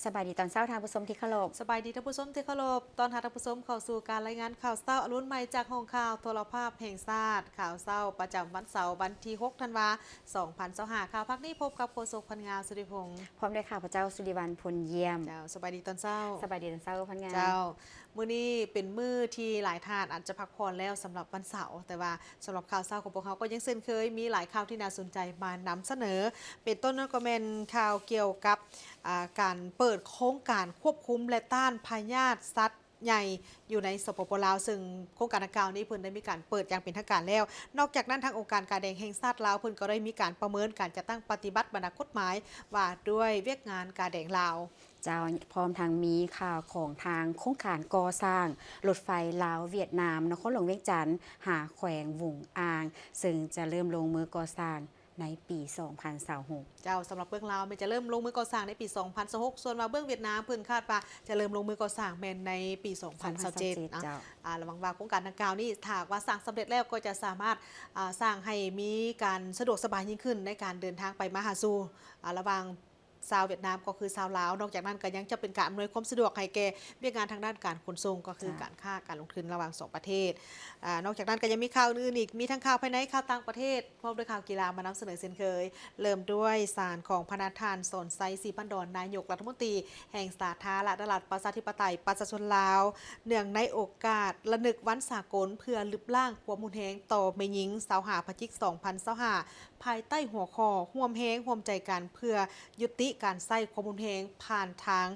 ສະບາຍດີຕອນເຊົ້າທ່ານຜູ້ຊົມທີ່ເຄົາລົບ. ສະບາຍດີທ່ານຜູ້ຊົມທີ່ເຄົາລົບ. ຕ້ອນຮັບທ່ານຜູ້ຊົມເຂົ້າສູ່ການລາຍງານຂ່າວເຊົ້າອະລຸນໃໝ່ຈາກຫ້ອງຂ່າວໂທລະພາບແຫ່ງຊາດ. ຂ່າວເຊົ້າປະຈຳວັນເສົາ ວັນທີຫົກ ທັນວາ ສອງພັນຊາວຫ້າ. ຂ່າວພາກນີ້ພົບກັບໂຄສົກພັນງາ ສຸລິພົງ ພ້ອມດ້ວຍຂ້າພະເຈົ້າ ສຸລິວັນ ພົນຢ້ຽມ. ເຈົ້າ, ສະບາຍດີຕອນເຊົ້າ. ສະບາຍດີຕອນເຊົ້າ ພັນງາ. ເຈົ້າ, ມື້ນີ້ເປັນມື້ທີ່ຫຼາຍທ່ານອາດຈະພັກຜ່ອນແລ້ວສຳລັບວັນເສົາ, ແຕ່ວ່າ ສຳລັບຂ່າວເຊົ້າຂອງພວກເຮົາກໍຍັງເຊັ່ນເຄີຍ ມີຫຼາຍຂ່າວທີ່ໜ້າສົນໃຈມານຳສະເໜີ. ເປັນຕົ້ນນັ້ນກໍແມ່ນຂ່າວກ່ຽວກັບ ອ່າ ການເປີດໂຄງການຄວບຄຸມ ແລະ ຕ້ານພະຍາດສັດໃຫຍ່ຢູ່ໃນ ສປປ ລາວ, ເຊິ່ງໂຄງການດັ່ງກ່າວນີ້ເພິ່ນໄດ້ມີການເປີດຢ່າງເປັນທາງການແລ້ວ. ນອກຈາກນັ້ນ ທາງອົງການກາແດງແຫ່ງຊາດລາວ ເພິ່ນກໍໄດ້ມີການປະເມີນການຈັດຕັ້ງປະຕິບັດບັນດາກົດໝາຍວ່າດ້ວຍວຽກງານກາແດງລາວ. ເຈົ້າ, ພ້ອມທັງມີຂ່າວຂອງທາງໂຄງການກໍ່ສ້າງລົດໄຟລາວຫວຽດນາມ ນະຄອນຫຼວງວຽງຈັນ ຫາແຂວງຫວຸງອາງ, ເຊິ່ງຈະເລີ່ມລົງມືກໍ່ສ້າງໃນປີສອງພັນຊາວຫົກ. ເຈົ້າ, ສຳລັບເບື້ອງລາວແມ່ນຈະເລີ່ມລົງມືກໍ່ສ້າງໃນປີສອງພັນຊາວຫົກ, ສ່ວນວ່າເບື້ອງຫວຽດນາມເພິ່ນຄາດວ່າຈະເລີ່ມລົງມືກໍ່ສ້າງແມ່ນໃນປີສອງພັນຊາວເຈັດ. ເຈົ້າ, ອາ ລະຫວັງວ່າໂຄງການດັ່ງກ່າວນີ້ ຖ້າຫາກວ່າສ້າງສຳເລັດແລ້ວ ກໍຈະສາມາດ ອາ ສ້າງໃຫ້ມີການສະດວກສະບາຍຍິ່ງຂຶ້ນໃນການເດີນທາງໄປມາຫາສູ່ ອາ ລະຫວ່າງ ຊາວຫວຽດນາມ ກໍຄືຊາວລາວ. ນອກຈາກນັ້ນກໍຍັງຈະເປັນການອຳນວຍຄວາມສະດວກໃຫ້ແກ່ວຽກງານທາງດ້ານການຂົນສົ່ງ ກໍຄື ເຈົ້າ ການຄ້າການລົງທຶນລະຫວ່າງສອງປະເທດ. ອາ ນອກຈາກນັ້ນກໍຍັງມີຂ່າວອື່ນໆອີກ, ມີທັງຂ່າວພາຍໃນ, ຂ່າວຕ່າງປະເທດ ພ້ອມດ້ວຍຂ່າວກິລາມານຳສະເໜີເຊັ່ນເຄີຍ. ເລີ່ມດ້ວຍສານຂອງພະນະທ່ານ ສອນໄຊ ສີພັນດອນ ນາຍົກລັດຖະມົນຕີແຫ່ງສາທາລະນະລັດ ປະຊາທິປະໄຕ ປະຊາຊົນລາວ ເນື່ອງໃນໂອກາດລະນຶກວັນສາກົນເພື່ອລຶບລ້າງຄວາມຮຸນແຮງຕໍ່ແມ່ຍິງ ຊາວຫ້າ ພະຈິກ ສອງພັນຊາວຫ້າ ພາຍໃຕ້ຫົວຂໍ້ ຮ່ວມແຮງຮ່ວມໃຈກັນເພື່ອຍຸຕິການໃຊ້ຄວາມຮຸນແຮງຜ່ານທາງ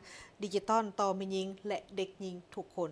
ດິຈິຕອນຕໍ່ແມ່ຍິງ ແລະ ເດັກຍິງທຸກຄົນ.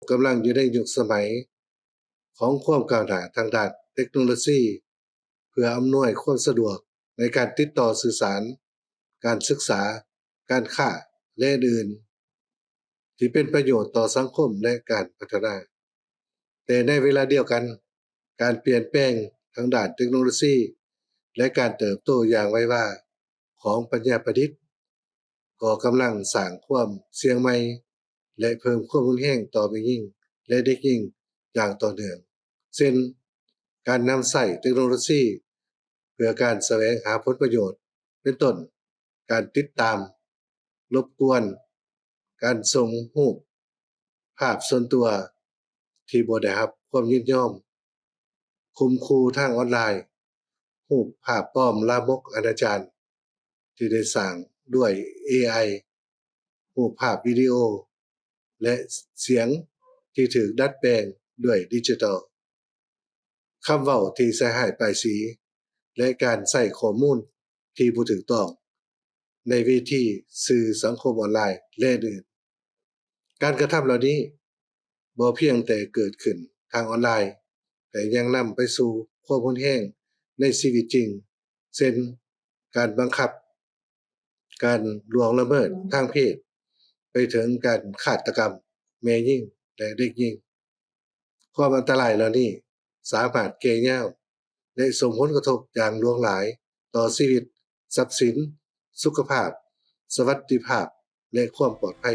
ກຳລັງຢູ່ໃນຍຸກສະໄໝຂອງຄວາມກ້າວໜ້າທາງດ້ານເຕັກໂນໂລະຊີ ເພື່ອອຳນວຍຄວາມສະດວກໃນການຕິດຕໍ່ສື່ສານ, ການສຶກສາ, ການຄ້າ ແລະ ອື່ນໆ ທີ່ເປັນປະໂຫຍດຕໍ່ສັງຄົມ ແລະ ການພັດທະນາ. ແຕ່ໃນເວລາດຽວກັນ, ການປ່ຽນແປງທາງດ້ານເຕັກໂນໂລຊີ ແລະ ການເຕີບໂຕຢ່າງໄວວາຂອງປັນຍາປະດິດ ກໍກຳລັງສ້າງຄວາມສ່ຽງໃໝ່ ແລະ ເພີ່ມຄວາມຮຸນແຮງຕໍ່ແມ່ຍິງ ແລະ ເດັກຍິງຢ່າງຕໍ່ເນື່ອງ, ເຊັ່ນ ການນຳໃຊ້ເຕັກໂນໂລຊີເພື່ອການສະແຫວງຫາຜົນປະໂຫຍດ ເປັນຕົ້ນ ການຕິດຕາມ, ລົບກວນ, ການສົ່ງຮູບພາບສ່ວນຕົວທີ່ບໍ່ໄດ້ຮັບຄວາມຍິນຍອມ, ຂົ່ມຂູ່ທາງອອນລາຍ, ຮູບພາບປອມລາມົກອະນາຈານທີ່ໄດ້ສ້າງດ້ວຍເອໄອ, ຮູບພາບວິດີໂອ ແລະ ສຽງທີ່ຖືກດັດແປງດ້ວຍດິຈິຕອລ, ຄຳເວົ້າທີ່ໃສ່ຮ້າຍປ້າຍສີ ແລະ ການໃຊ້ຂໍ້ມູນທີ່ບໍ່ຖືກຕ້ອງໃນເວທີສື່ສັງຄົມອອນລາຍ ແລະ ອື່ນໆ. ການກະທຳເຫຼົ່ານີ້ບໍ່ພຽງແຕ່ເກີດຂຶ້ນທາງອອນລາຍ, ແຕ່ຍັງນຳໄປສູ່ຄວາມຮຸນແຮງໃນຊີວິດຈິງ, ເຊັ່ນ ການບັງຄັບ, ການລ່ວງລະເມີດທາງເພດ, ໄປເຖິງການຄາດຕະກຳແມ່ຍິງ ແລະ ເດັກຍິງ. ຄວາມອັນຕະລາຍເຫຼົ່ານີ້ສາມາດແກ່ຍາວ ແລະ ສົ່ງຜົນກະທົບຢ່າງຫຼວງຫຼາຍຕໍ່ຊີວິດ, ຊັບສິນ, ສຸຂະພາບ, ສະຫວັດດີພາບ ແລະ ຄວາມປອດໄພ.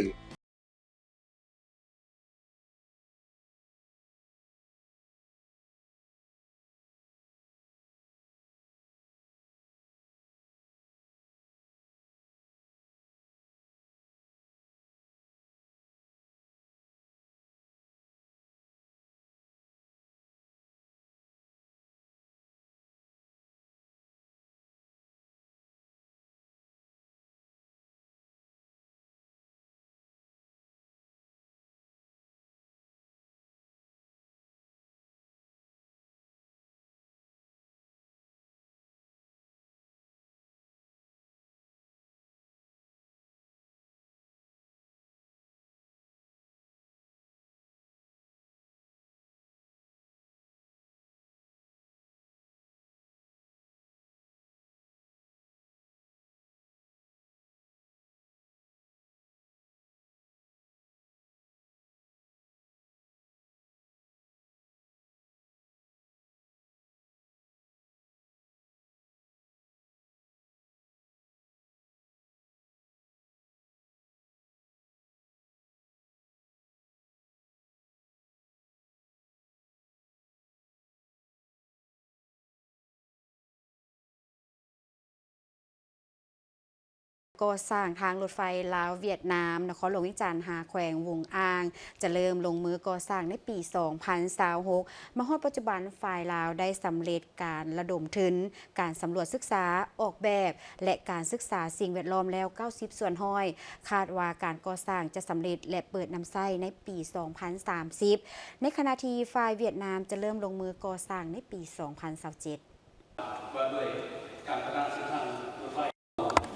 ກໍ່ສ້າງທາງລົດໄຟລາວ-ຫວຽດນາມ ນະຄອນຫຼວງວຽງຈັນຫາແຂວງຫວຸງອາງ ຈະເລີ່ມລົງມືກໍ່ສ້າງໃນປີສອງພັນຊາວຫົກ. ມາຮອດປັດຈຸບັນ ຝ່າຍລາວໄດ້ສຳເລັດການລະດົມທຶນ ການສຳຫຼວດສຶກສາອອກແບບ ແລະ ການສຶກສາສິ່ງແວດລ້ອມແລ້ວເກົ້າສິບສ່ວນຮ້ອຍ. ຄາດວ່າການກໍ່ສ້າງຈະສຳເລັດ ແລະ ເປີດນຳໃຊ້ໃນປີສອງພັນສາມສິບ ໃນຂະນະທີ່ຝ່າຍຫວຽດນາມຈະເລີ່ມລົງມືກໍ່ສ້າງໃນປີສອງພັນຊາວເຈັດ.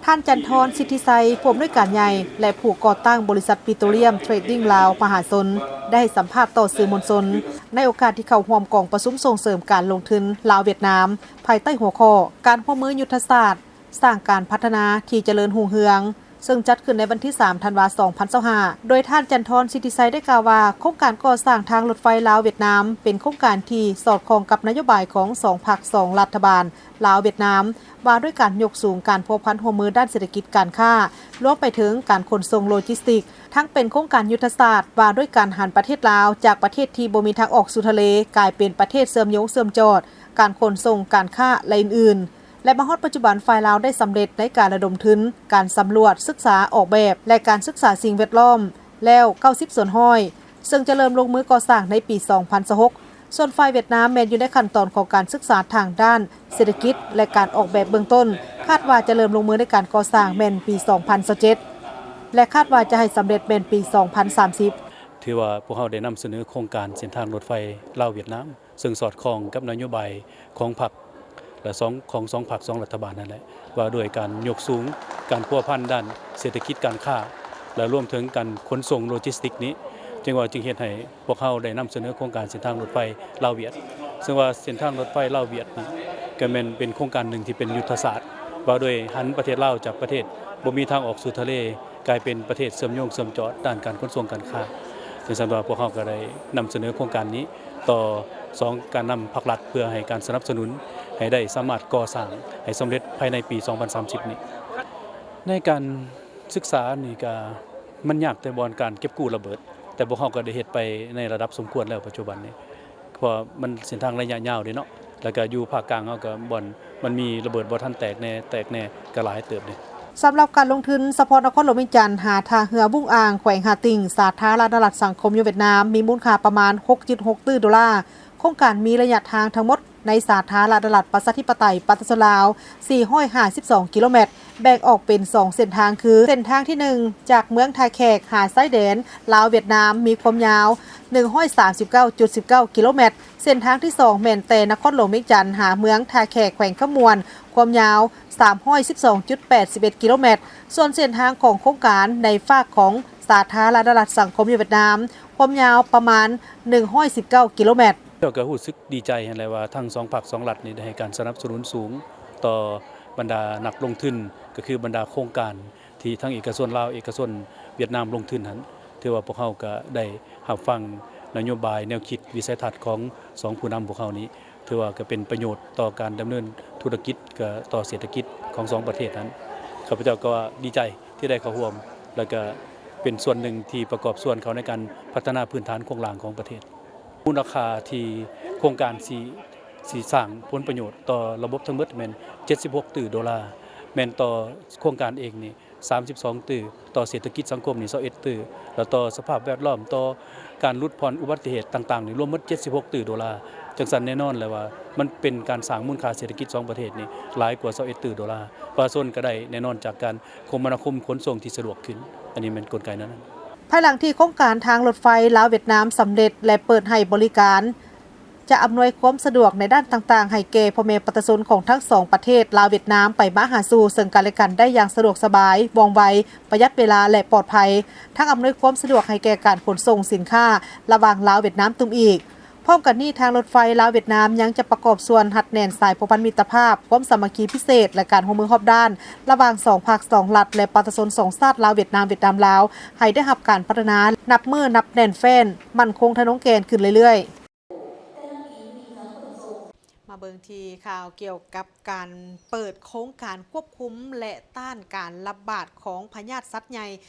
ທ່ານ ຈັນທອນ ສິດທິໄຊ ຜູ້ອຳນວຍການໃຫຍ່ ແລະ ຜູ້ກໍ່ຕັ້ງບໍລິສັດ ປີໂຕຣລຽມ ເທຣດດິ້ງ ລາວ ມະຫາຊົນ ໄດ້ໃຫ້ສຳພາດຕໍ່ສື່ມວນຊົນ ໃນໂອກາດທີ່ເຂົ້າຮ່ວມກອງປະຊຸມສົ່ງເສີມການລົງທຶນລາວ-ຫວຽດນາມ ພາຍໃຕ້ຫົວຂໍ້ ການຮ່ວມມືຍຸດທະສາດ ສ້າງການພັດທະນາທີ່ຈະເລີນຮຸ່ງເຮືອງ ເຊິ່ງຈັດຂຶ້ນໃນວັນທີສາມ ທັນວາ ສອງພັນຊາວຫ້າ ໂດຍທ່ານ ຈັນທອນ ສິດທິໄຊ ໄດ້ກ່າວວ່າ ໂຄງການກໍ່ສ້າງທາງລົດໄຟລາວ-ຫວຽດນາມ ເປັນໂຄງການທີ່ສອດຄ່ອງກັບນະໂຍບາຍຂອງສອງພັກສອງລັດຖະບານ ລາວ-ຫວຽດນາມ ວ່າດ້ວຍການຍົກສູງການພົວພັນຮ່ວມມືດ້ານເສດຖະກິດການຄ້າ, ລວມໄປເຖິງການຂົນສົ່ງໂລຈິສຕິກ, ທັງເປັນໂຄງການຍຸດທະສາດວ່າດ້ວຍການຫັນປະເທດລາວຈາກປະເທດທີ່ບໍ່ມີທາງອອກສູ່ທະເລ ກາຍເປັນປະເທດເຊື່ອມໂຍງເຊື່ອມຈອດ, ການຂົນສົ່ງ, ການຄ້າ ແລະ ອື່ນໆ. ແລະ ມາຮອດປັດຈຸບັນ ຝ່າຍລາວໄດ້ສຳເລັດໃນການລະດົມທຶນ, ການສຳຫຼວດ, ສຶກສາອອກແບບ ແລະ ການສຶກສາສິ່ງແວດລ້ອມແລ້ວເກົ້າສິບສ່ວນຮ້ອຍ, ເຊິ່ງຈະເລີ່ມລົງມືກໍ່ສ້າງໃນປີສອງພັນຊາວຫົກ. ສ່ວນຝ່າຍຫວຽດນາມແມ່ນຢູ່ໃນຂັ້ນຕອນຂອງການສຶກສາທາງດ້ານເສດຖະກິດ ແລະ ການອອກແບບເບື້ອງຕົ້ນ, ຄາດວ່າຈະເລີ່ມລົງມືໃນການກໍ່ສ້າງແມ່ນປີສອງພັນຊາວເຈັດ ແລະ ຄາດວ່າຈະໃຫ້ສຳເລັດແມ່ນປີສອງພັນສາມສິບ. ຖືວ່າພວກເຮົາໄດ້ນຳສະເໜີໂຄງການເສັ້ນທາງລົດໄຟລາວ-ຫວຽດນາມ ເຊິ່ງສອດຄ່ອງກັບນະໂຍບາຍຂອງພັກ ແລະ ສອງ ຂອງສອງພັກສອງລັດຖະບານນັ້ນແຫຼະ ວ່າດ້ວຍການຍົກສູງການພົວພັນດ້ານເສດຖະກິດການຄ້າ ແລະ ລວມເຖິງການຂົນສົ່ງໂລຈິສຕິກນີ້ ຈຶ່ງວ່າຈຶ່ງເຮັດໃຫ້ພວກເຮົາໄດ້ນຳສະເໜີໂຄງການເສັ້ນທາງລົດໄຟລາວ-ຫວຽດ ເຊິ່ງວ່າເສັ້ນທາງລົດໄຟລາວ-ຫວຽດນີ້ ກໍແມ່ນເປັນໂຄງການໜຶ່ງທີ່ເປັນຍຸດທະສາດ ວ່າໂດຍຫັນປະເທດລາວຈາກປະເທດບໍ່ມີທາງອອກສູ່ທະເລ ກາຍເປັນປະເທດເຊື່ອມໂຍງເຊື່ອມຈອດດ້ານການຂົນສົ່ງການຄ້າ. ຈັ່ງຊັ້ນວ່າພວກເຮົາກໍໄດ້ນຳສະເໜີໂຄງການນີ້ຕໍ່ສອງການນຳພັກລັດ ເພື່ອໃຫ້ການສະໜັບສະໜູນໃຫ້ໄດ້ສາມາດກໍ່ສ້າງໃຫ້ສຳເລັດພາຍໃນປີສອງພັນສາມສິບນີ້. ໃນການສຶກສານີ້ກະມັນຍາກແຕ່ບ່ອນການເກັບກູ້ລະເບີດ, ແຕ່ພວກເຮົາກໍໄດ້ເຮັດໄປໃນລະດັບສົມຄວນແລ້ວປັດຈຸບັນນີ້. ເພາະວ່າມັນເສັ້ນທາງໄລຍະຍາວເດ້ເນາະ ແລ້ວກະຢູ່ພາກກາງເຮົາກະບ່ອນມັນມີລະເບີດບໍ່ທັນແຕກແນ່ ແຕກແນ່ກະຫຼາຍເຕີບເດ້. ສຳລັບການລົງທຶນສະເພາະນະຄອນຫຼວງວຽງຈັນຫາທ່າເຮືອຫວຸງອາງ ແຂວງຫາຕິ່ງ ສາທາລະນະລັດສັງຄົມນິຍົມຫວຽດນາມ ມີມູນຄ່າປະມານຫົກຈຸດຫົກຕື້ໂດລາ. ໂຄງການມີໄລຍະທາງທັງໝົດໃນສາທາລະນະລັດປະຊາທິປະໄຕປະຊາຊົນລາວ ສີ່ຮ້ອຍຫ້າສິບສອງກິໂລແມັດ ແບ່ງອອກເປັນສອງເສັ້ນທາງຄື ເສັ້ນທາງທີໜຶ່ງ ຈາກເມືອງທ່າແຂກຫາຊາຍແດນລາວຫວຽດນາມ ມີຄວາມຍາວໜຶ່ງຮ້ອຍສາມສິບເກົ້າຈຸດສິບເກົ້າກິໂລແມັດ, ເສັ້ນທາງທີສອງແມ່ນແຕ່ນະຄອນຫຼວງວຽງຈັນຫາເມືອງທ່າແຂກ ແຂວງຄຳມ່ວນ ຄວາມຍາວສາມຮ້ອຍສິບສອງຈຸດແປດສິບເອັດກິໂລແມັດ, ສ່ວນເສັ້ນທາງຂອງໂຄງການໃນຟາກຂອງສາທາລະນະລັດສັງຄົມນິຍົມຫວຽດນາມ ຄວາມຍາວປະມານໜຶ່ງຮ້ອຍສິບເກົ້າກິໂລແມັດ. ເຈົ້າກໍຮູ້ສຶກດີໃຈຫັ້ນແຫຼະວ່າທັງສອງພັກສອງລັດນີ້ໄດ້ໃຫ້ການສະໜັບສະໜູນສູງຕໍ່ບັນດານັກລົງທຶນ ກໍຄືບັນດາໂຄງການ ທີ່ທັງເອກະຊົນລາວ ເອກະຊົນຫວຽດນາມລົງທຶນຫັ້ນ ຖືວ່າພວກເຮົາກະໄດ້ຮັບຟັງນະໂຍບາຍ ແນວຄິດ ວິໄສທັດຂອງສອງຜູ້ນຳພວກເຮົານີ້ ຖືວ່າກະເປັນປະໂຫຍດຕໍ່ການດຳເນີນທຸລະກິດ ກະຕໍ່ເສດຖະກິດຂອງສອງປະເທດຫັ້ນ. ຂ້າພະເຈົ້າກະວ່າດີໃຈທີ່ໄດ້ເຂົ້າຮ່ວມ ແລະກະເປັນສ່ວນໜຶ່ງທີ່ປະກອບສ່ວນເຂົ້າໃນການພັດທະນາພື້ນຖານໂຄງລ່າງຂອງປະເທດ. ມູນຄ່າທີ່ໂຄງການຊິ ຊິສ້າງຜົນປະໂຫຍດຕໍ່ລະບົບທັງໝົດແມ່ນເຈັດສິບຫົກຕື້ໂດລາ, ແມ່ນຕໍ່ໂຄງການເອງນີ້ ສາມສິບສອງຕື້, ຕໍ່ເສດຖະກິດສັງຄົມນີ້ຊາວເອັດຕື້ ແລະ ຕໍ່ສະພາບແວດລ້ອມ, ຕໍ່ການຫຼຸດຜ່ອນອຸບັດຕິເຫດຕ່າງໆນີ້ ລວມໝົດເຈັດສິບຫົກຕື້ໂດລາ. ຈັ່ງຊັ້ນແນ່ນອນແຫຼະວ່າ ມັນເປັນການສ້າງມູນຄ່າເສດຖະກິດສອງປະເທດນີ້ຫຼາຍກວ່າຊາວເອັດຕື້ໂດລາ. ປະຊາຊົນກໍໄດ້ແນ່ນອນຈາກການຄົມມະນາຄົມຂົນສົ່ງທີ່ສະດວກຂຶ້ນ. ອັນນີ້ແມ່ນກົນໄກແນວນັ້ນ. ພາຍຫຼັງທີ່ໂຄງການທາງລົດໄຟລາວ-ຫວຽດນາມສຳເລັດ ແລະ ເປີດໃຫ້ບໍລິການ ຈະອຳນວຍຄວາມສະດວກໃນດ້ານຕ່າງໆໃຫ້ແກ່ພໍ່ແມ່ປະຊາຊົນຂອງທັງສອງປະເທດ ລາວ-ຫວຽດນາມ ໄປມາຫາສູ່ເຊິ່ງກັນແລະກັນໄດ້ຢ່າງສະດວກສະບາຍ, ວ່ອງໄວ, ປະຢັດເວລາ ແລະ ປອດໄພ, ທັງອຳນວຍຄວາມສະດວກໃຫ້ແກ່ການຂົນສົ່ງສິນຄ້າລະຫວ່າງລາວ-ຫວຽດນາມຕື່ມອີກ. ພ້ອມກັນນີ້, ທາງລົດໄຟລາວ-ຫວຽດນາມຍັງຈະປະກອບສ່ວນຮັດແໜ້ນສາຍພົວພັນມິດຕະພາບ, ຄວາມສາມັກຄີພິເສດ ແລະ ການຮ່ວມມືຮອບດ້ານລະຫວ່າງສອງພັກສອງລັດ ແລະ ປະຊາຊົນສອງຊາດ ລາວ-ຫວຽດນາມ, ຫວຽດນາມ-ລາວ ໃຫ້ໄດ້ຮັບການພັດທະນານັບມື້ນັບແໜ້ນແຟ້ນ, ໝັ້ນຄົງທະນົງແກ່ນຂຶ້ນເລື້ອຍໆ. ມາເບິ່ງທີ່ຂ່າວກ່ຽວກັບການເປີດໂຄງການຄວບຄຸມ ແລະ ຕ້ານການລະບາດຂອງພະຍາດສັດໃຫຍ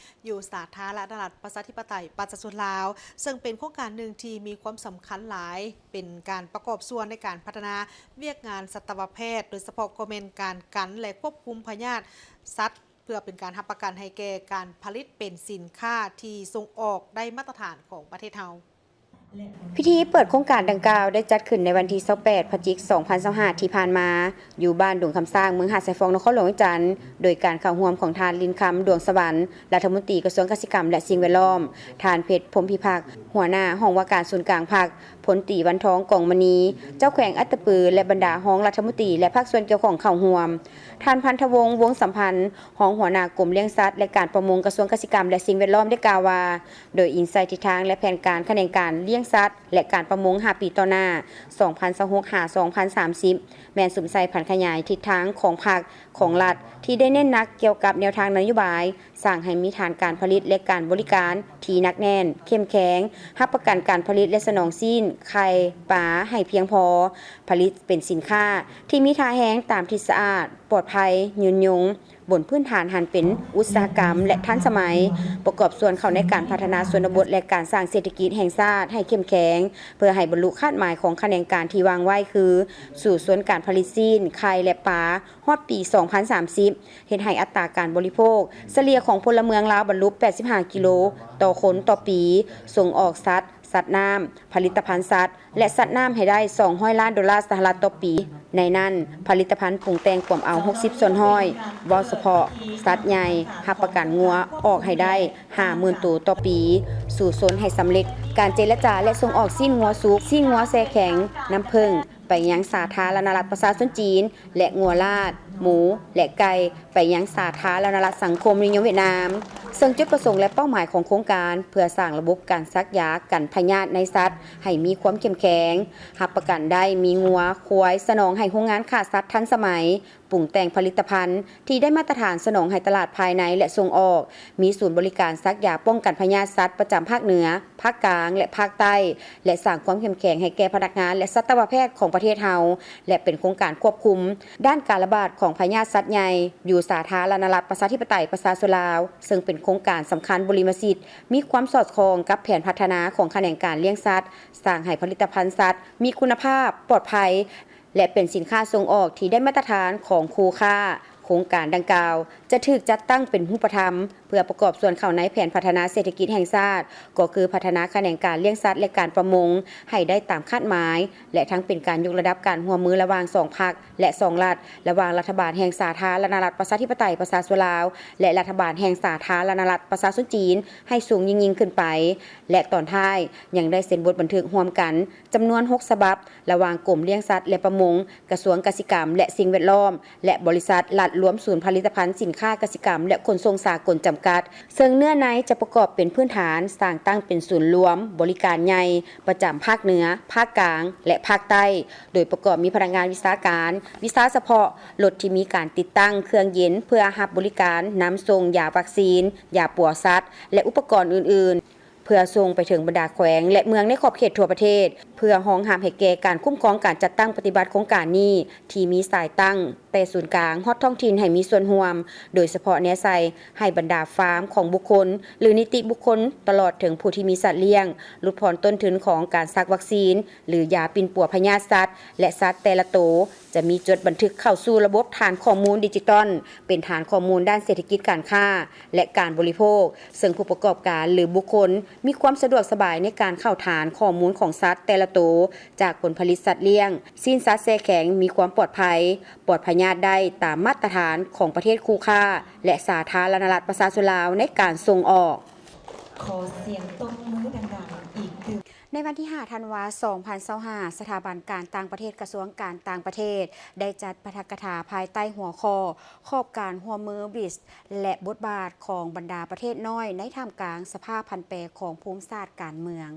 ່ຢູ່ສາທາລະນະລັດປະຊາທິປະໄຕປະຊາຊົນລາວ, ເຊິ່ງເປັນໂຄງການໜຶ່ງທີ່ມີຄວາມສຳຄັນຫຼາຍ, ເປັນການປະກອບສ່ວນໃນການພັດທະນາວຽກງານສັດຕະວະແພດ, ໂດຍສະເພາະກໍແມ່ນການກັນ ແລະ ຄວບຄຸມພະຍາດສັດ ເພື່ອເປັນການຮັບປະກັນໃຫ້ແກ່ການຜະລິດເປັນສິນຄ້າທີ່ສົ່ງອອກໄດ້ມາດຕະຖານຂອງປະເທດເຮົາ. ພິທີເປີດໂຄງການດັ່ງກ່າວໄດ້ຈັດຂຶ້ນໃນວັນທີຊາວແປດ ພະຈິກ ສອງພັນຊາວຫ້າ ທີ່ຜ່ານມາ ຢູ່ບ້ານດົງຄຳຊ້າງ ເມືອງຫາດຊາຍຟອງ ນະຄອນຫຼວງວຽງຈັນ ໂດຍການເຂົ້າຮ່ວມຂອງທ່ານ ລິນຄຳ ດວງສະຫວັນ ລັດຖະມົນຕີກະຊວງກະສິກຳ ແລະ ສິ່ງແວດລ້ອມ, ທ່ານ ເພັດ ພົມພິພັກ ຫົວໜ້າຫ້ອງວ່າການສູນກາງພັກ, ພົນຕີ ວັນທອງ ກອງມະນີ ເຈົ້າແຂວງອັດຕະປື ແລະ ບັນດາຮອງລັດຖະມົນຕີ ແລະ ພາກສ່ວນກ່ຽວຂ້ອງເຂົ້າຮ່ວມ, ທ່ານ ພັນທະວົງ ວົງສຳພັນ ຮອງຫົວໜ້າກົມລ້ຽງສັດ ແລະ ການປະມົງ ກະຊວງກະສິກຳ ແລະ ສິ່ງແວດລ້ອມ ໄດ້ກ່າວວ່າ ໂດຍອີງໃສ່ທິດທາງ ແລະ ແຜນການຂະແໜງການລ້ຽງສັດ ແລະ ການປະມົງ ຫ້າປີຕໍ່ໜ້າ ສອງພັນຊາວຫົກ ຫາ ສອງພັນສາມສິບ ແມ່ນສຸມໃສ່ຜັນຂະຫຍາຍທິດທາງຂອງພັກ, ຂອງລັດ ທີ່ໄດ້ເນັ້ນໜັກກ່ຽວກັບແນວທາງນະໂຍບາຍ ສ້າງໃຫ້ມີຖານການຜະລິດ ແລະ ການບໍລິການທີ່ໜັກແໜ້ນ, ເຂັ້ມແຂງ, ຮັບປະກັນການຜະລິດ ແລະ ສະໜອງຊີ້ນ, ໄຂ່, ປາ ໃຫ້ພຽງພໍ, ຜະລິດເປັນສິນຄ້າທີ່ມີທ່າແຮງຕາມທີ່ສະອາດ, ປອດໄພ, ຍືນຍົງ, ບົນພື້ນຖານຫັນເປັນອຸດສາຫະກຳ ແລະ ທັນສະໄໝ, ປະກອບສ່ວນເຂົ້າໃນການພັດທະນາຊົນນະບົດ ແລະ ການສ້າງເສດຖະກິດແຫ່ງຊາດໃຫ້ເຂັ້ມແຂງ ເພື່ອໃຫ້ບັນລຸຄາດໝາຍຂອງຂະແໜງການທີ່ວາງໄວ້ ຄື ສູ້ຊົນການຜະລິດຊີ້ນ, ໄຂ່ ແລະ ປາ ຮອດປີສອງພັນສາມສິບ ເຮັດໃຫ້ອັດຕາການບໍລິໂພກສະເລ່ຍຂອງພົນລະເມືອງລາວບັນລຸແປດສິບຫ້າກິໂລຕໍ່ຄົນຕໍ່ປີ, ສົ່ງອອກສັດ, ສັດນ້ຳ, ຜະລິດຕະພັນສັດ ແລະ ສັດນ້ຳໃຫ້ໄດ້ສອງຮ້ອຍລ້ານໂດລາສະຫະລັດຕໍ່ປີ, ໃນນັ້ນ ຜະລິດຕະພັນປຸງແຕ່ງກວມເອົາຫົກສິບສ່ວນຮ້ອຍ ເວົ້າສະເພາະສັດໃຫຍ່, ຮັບປະກັນງົວອອກໃຫ້ໄດ້ຫ້າໝື່ນໂຕຕໍ່ປີ, ສູ້ຊົນໃຫ້ສຳເລັດການເຈລະຈາ ແລະ ສົ່ງອອກຊີ້ນງົວສຸກ, ຊີ້ນງົວແຊ່ແຂງ, ນ້ຳເຜິ້ງ ໄປຍັງສາທາລະນະລັດປະຊາຊົນຈີນ ແລະ ງົວລາດ, ໝູ ແລະ ໄກ່ ໄປຍັງສາທາລະນະລັດສັງຄົມນິຍົມຫວຽດນາມ, ເຊິ່ງຈຸດປະສົງ ແລະ ເປົ້າໝາຍຂອງໂຄງການ ເພື່ອສ້າງລະບົບການສັກຢາກັນພະຍາດໃນສັດໃຫ້ມີຄວາມເຂັ້ມແຂງ, ຮັບປະກັນໄດ້ມີງົວ, ຄວາຍ ສະໜອງໃຫ້ໂຮງງານຂ້າສັດທັນສະໄໝ, ປຸງແຕ່ງຜະລິດຕະພັນທີ່ໄດ້ມາດຕະຖານ ສະໜອງໃຫ້ຕະຫຼາດພາຍໃນ ແລະ ສົ່ງອອກ, ມີສູນບໍລິການສັກຢາປ້ອງກັນພະຍາດສັດປະຈຳພາກເໜືອ, ພາກກາງ ແລະ ພາກໃຕ້ ແລະ ສ້າງຄວາມເຂັ້ມແຂງໃຫ້ແກ່ພະນັກງານ ແລະ ສັດຕະວະແພດຂອງປະເທດເຮົາ ແລະ ເປັນໂຄງການຄວບຄຸມດ້ານການລະບາດຂອງພະຍາດສັດໃຫຍ່ ຢູ່ສາທາລະນະລັດປະຊາທິປະໄຕປະຊາຊົນລາວ, ເຊິ່ງເປັນໂຄງການສຳຄັນບຸລິມະສິດ, ມີຄວາມສອດຄ່ອງກັບແຜນພັດທະນາຂອງຂະແໜງການລ້ຽງສັດ, ສ້າງໃຫ້ຜະລິດຕະພັນສັດມີຄຸນນະພາບ, ປອດໄພ ແລະ ເປັນສິນຄ້າສົ່ງອອກທີ່ໄດ້ມາດຕະຖານຂອງຄູ່ຄ້າ. ໂຄງການດັ່ງກ່າວຈະຖືກຈັດຕັ້ງເປັນຮູບປະທຳ ເພື່ອປະກອບສ່ວນເຂົ້າໃນແຜນພັດທະນາເສດຖະກິດແຫ່ງຊາດ, ກໍຄືພັດທະນາຂະແໜງການລ້ຽງສັດ ແລະ ການປະມົງໃຫ້ໄດ້ຕາມຄາດໝາຍ, ແລະ ທັງເປັນການຍົກລະດັບການຮ່ວມມືລະຫວ່າງສອງພັກ ແລະ ສອງລັດ, ລະຫວ່າງລັດຖະບານແຫ່ງສາທາລະນະລັດປະຊາທິປະໄຕປະຊາຊົນລາວ ແລະ ລັດຖະບານແຫ່ງສາທາລະນະລັດປະຊາຊົນຈີນ ໃຫ້ສູງຍິ່ງໆຂຶ້ນໄປ. ແລະ ຕອນທ້າຍ ຍັງໄດ້ເຊັນບົດບັນທຶກຮ່ວມກັນຈຳນວນຫົກສະບັບ ລະຫວ່າງກົມລ້ຽງສັດ ແລະ ປະມົງ, ກະຊວງກະສິກຳ ແລະ ສິ່ງແວດລ້ອມ ແລະ ບໍລິສັດລັດລວມສູນຜະລິດຕະພັນສິນຄ້າກະສິກຳ ແລະ ຂົນສົ່ງສາກົນຈຳກັດ, ເຊິ່ງເນື້ອໃນຈະປະກອບເປັນພື້ນຖານສ້າງຕັ້ງເປັນສູນລວມບໍລິການໃຫຍ່ປະຈຳພາກເໜືອ, ພາກກາງ ແລະ ພາກໃຕ້, ໂດຍປະກອບມີພະນັກງານວິຊາການ, ວິຊາສະເພາະ, ລົດທີ່ມີການຕິດຕັ້ງເຄື່ອງເຢັນເພື່ອຮັບບໍລິການນຳສົ່ງຢາວັກຊີນ, ຢາປົວສັດ ແລະ ອຸປະກອນອື່ນໆ. ເພື່ອສົ່ງໄປເຖິງບັນດາແຂວງ ແລະ ເມືອງໃນຂອບເຂດທົ່ວປະເທດ, ເພື່ອຮອງຮັບໃຫ້ແກ່ການຄຸ້ມຄອງການຈັດຕັ້ງປະຕິບັດໂຄງການນີ້ ທີ່ມີສາຍຕັ້ງແຕ່ສູນກາງຮອດທ້ອງຖິ່ນໃຫ້ມີສ່ວນຮ່ວມ, ໂດຍສະເພາະແນໃສ່ໃຫ້ບັນດາຟາມຂອງບຸກຄົນ ຫຼື ນິຕິບຸກຄົນ ຕະຫຼອດເຖິງຜູ້ທີ່ມີສັດລ້ຽງ ຫຼຸດຜ່ອນຕົ້ນທຶນຂອງການສັກວັກຊີນ ຫຼື ຢາປິ່ນປົວພະຍາດສັດ ແລະ ສັດແຕ່ລະໂຕ ຈະມີຈົດບັນທຶກເຂົ້າສູ່ລະບົບຖານຂໍ້ມູນດິຈິຕອນ ເປັນຖານຂໍ້ມູນດ້ານເສດຖະກິດການຄ້າ ແລະ ການບໍລິໂພກ, ເຊິ່ງຜູ້ປະກອບການ ຫຼື ບຸກຄົນ ມີຄວາມສະດວກສະບາຍໃນການເຂົ້າຖານຂໍ້ມູນຂອງສັດແຕ່ລະໂຕ ຈາກຜົນຜະລິດສັດລ້ຽງ, ຊີ້ນສັດແຊ່ແຂງມີຄວາມປອດໄພ, ປອດພະຍາດໄດ້ຕາມມາດຕະຖານຂອງປະເທດຄູ່ຄ້າ ແລະ ສາທາລະນະລັດປະຊາຊົນລາວໃນການສົ່ງອອກ. ຂໍສຽງຕົບມືດັງໆອີກຕື່ມ. ໃນວັນທີຫ້າ ທັນວາ ສອງພັນຊາວຫ້າ ສະຖາບັນການຕ່າງປະເທດ ກະຊວງການຕ່າງປະເທດ ໄດ້ຈັດປາຖະກະຖາພາຍໃຕ້ຫົວຂໍ້ ຂອບການຮ່ວມມື ບຣິກສ໌ ແລະ ບົດບາດຂອງບັນດາປະເທດນ້ອຍໃນທ່າມກາງສະພາບຜັນແປຂອງພູມສາດການເມືອງ.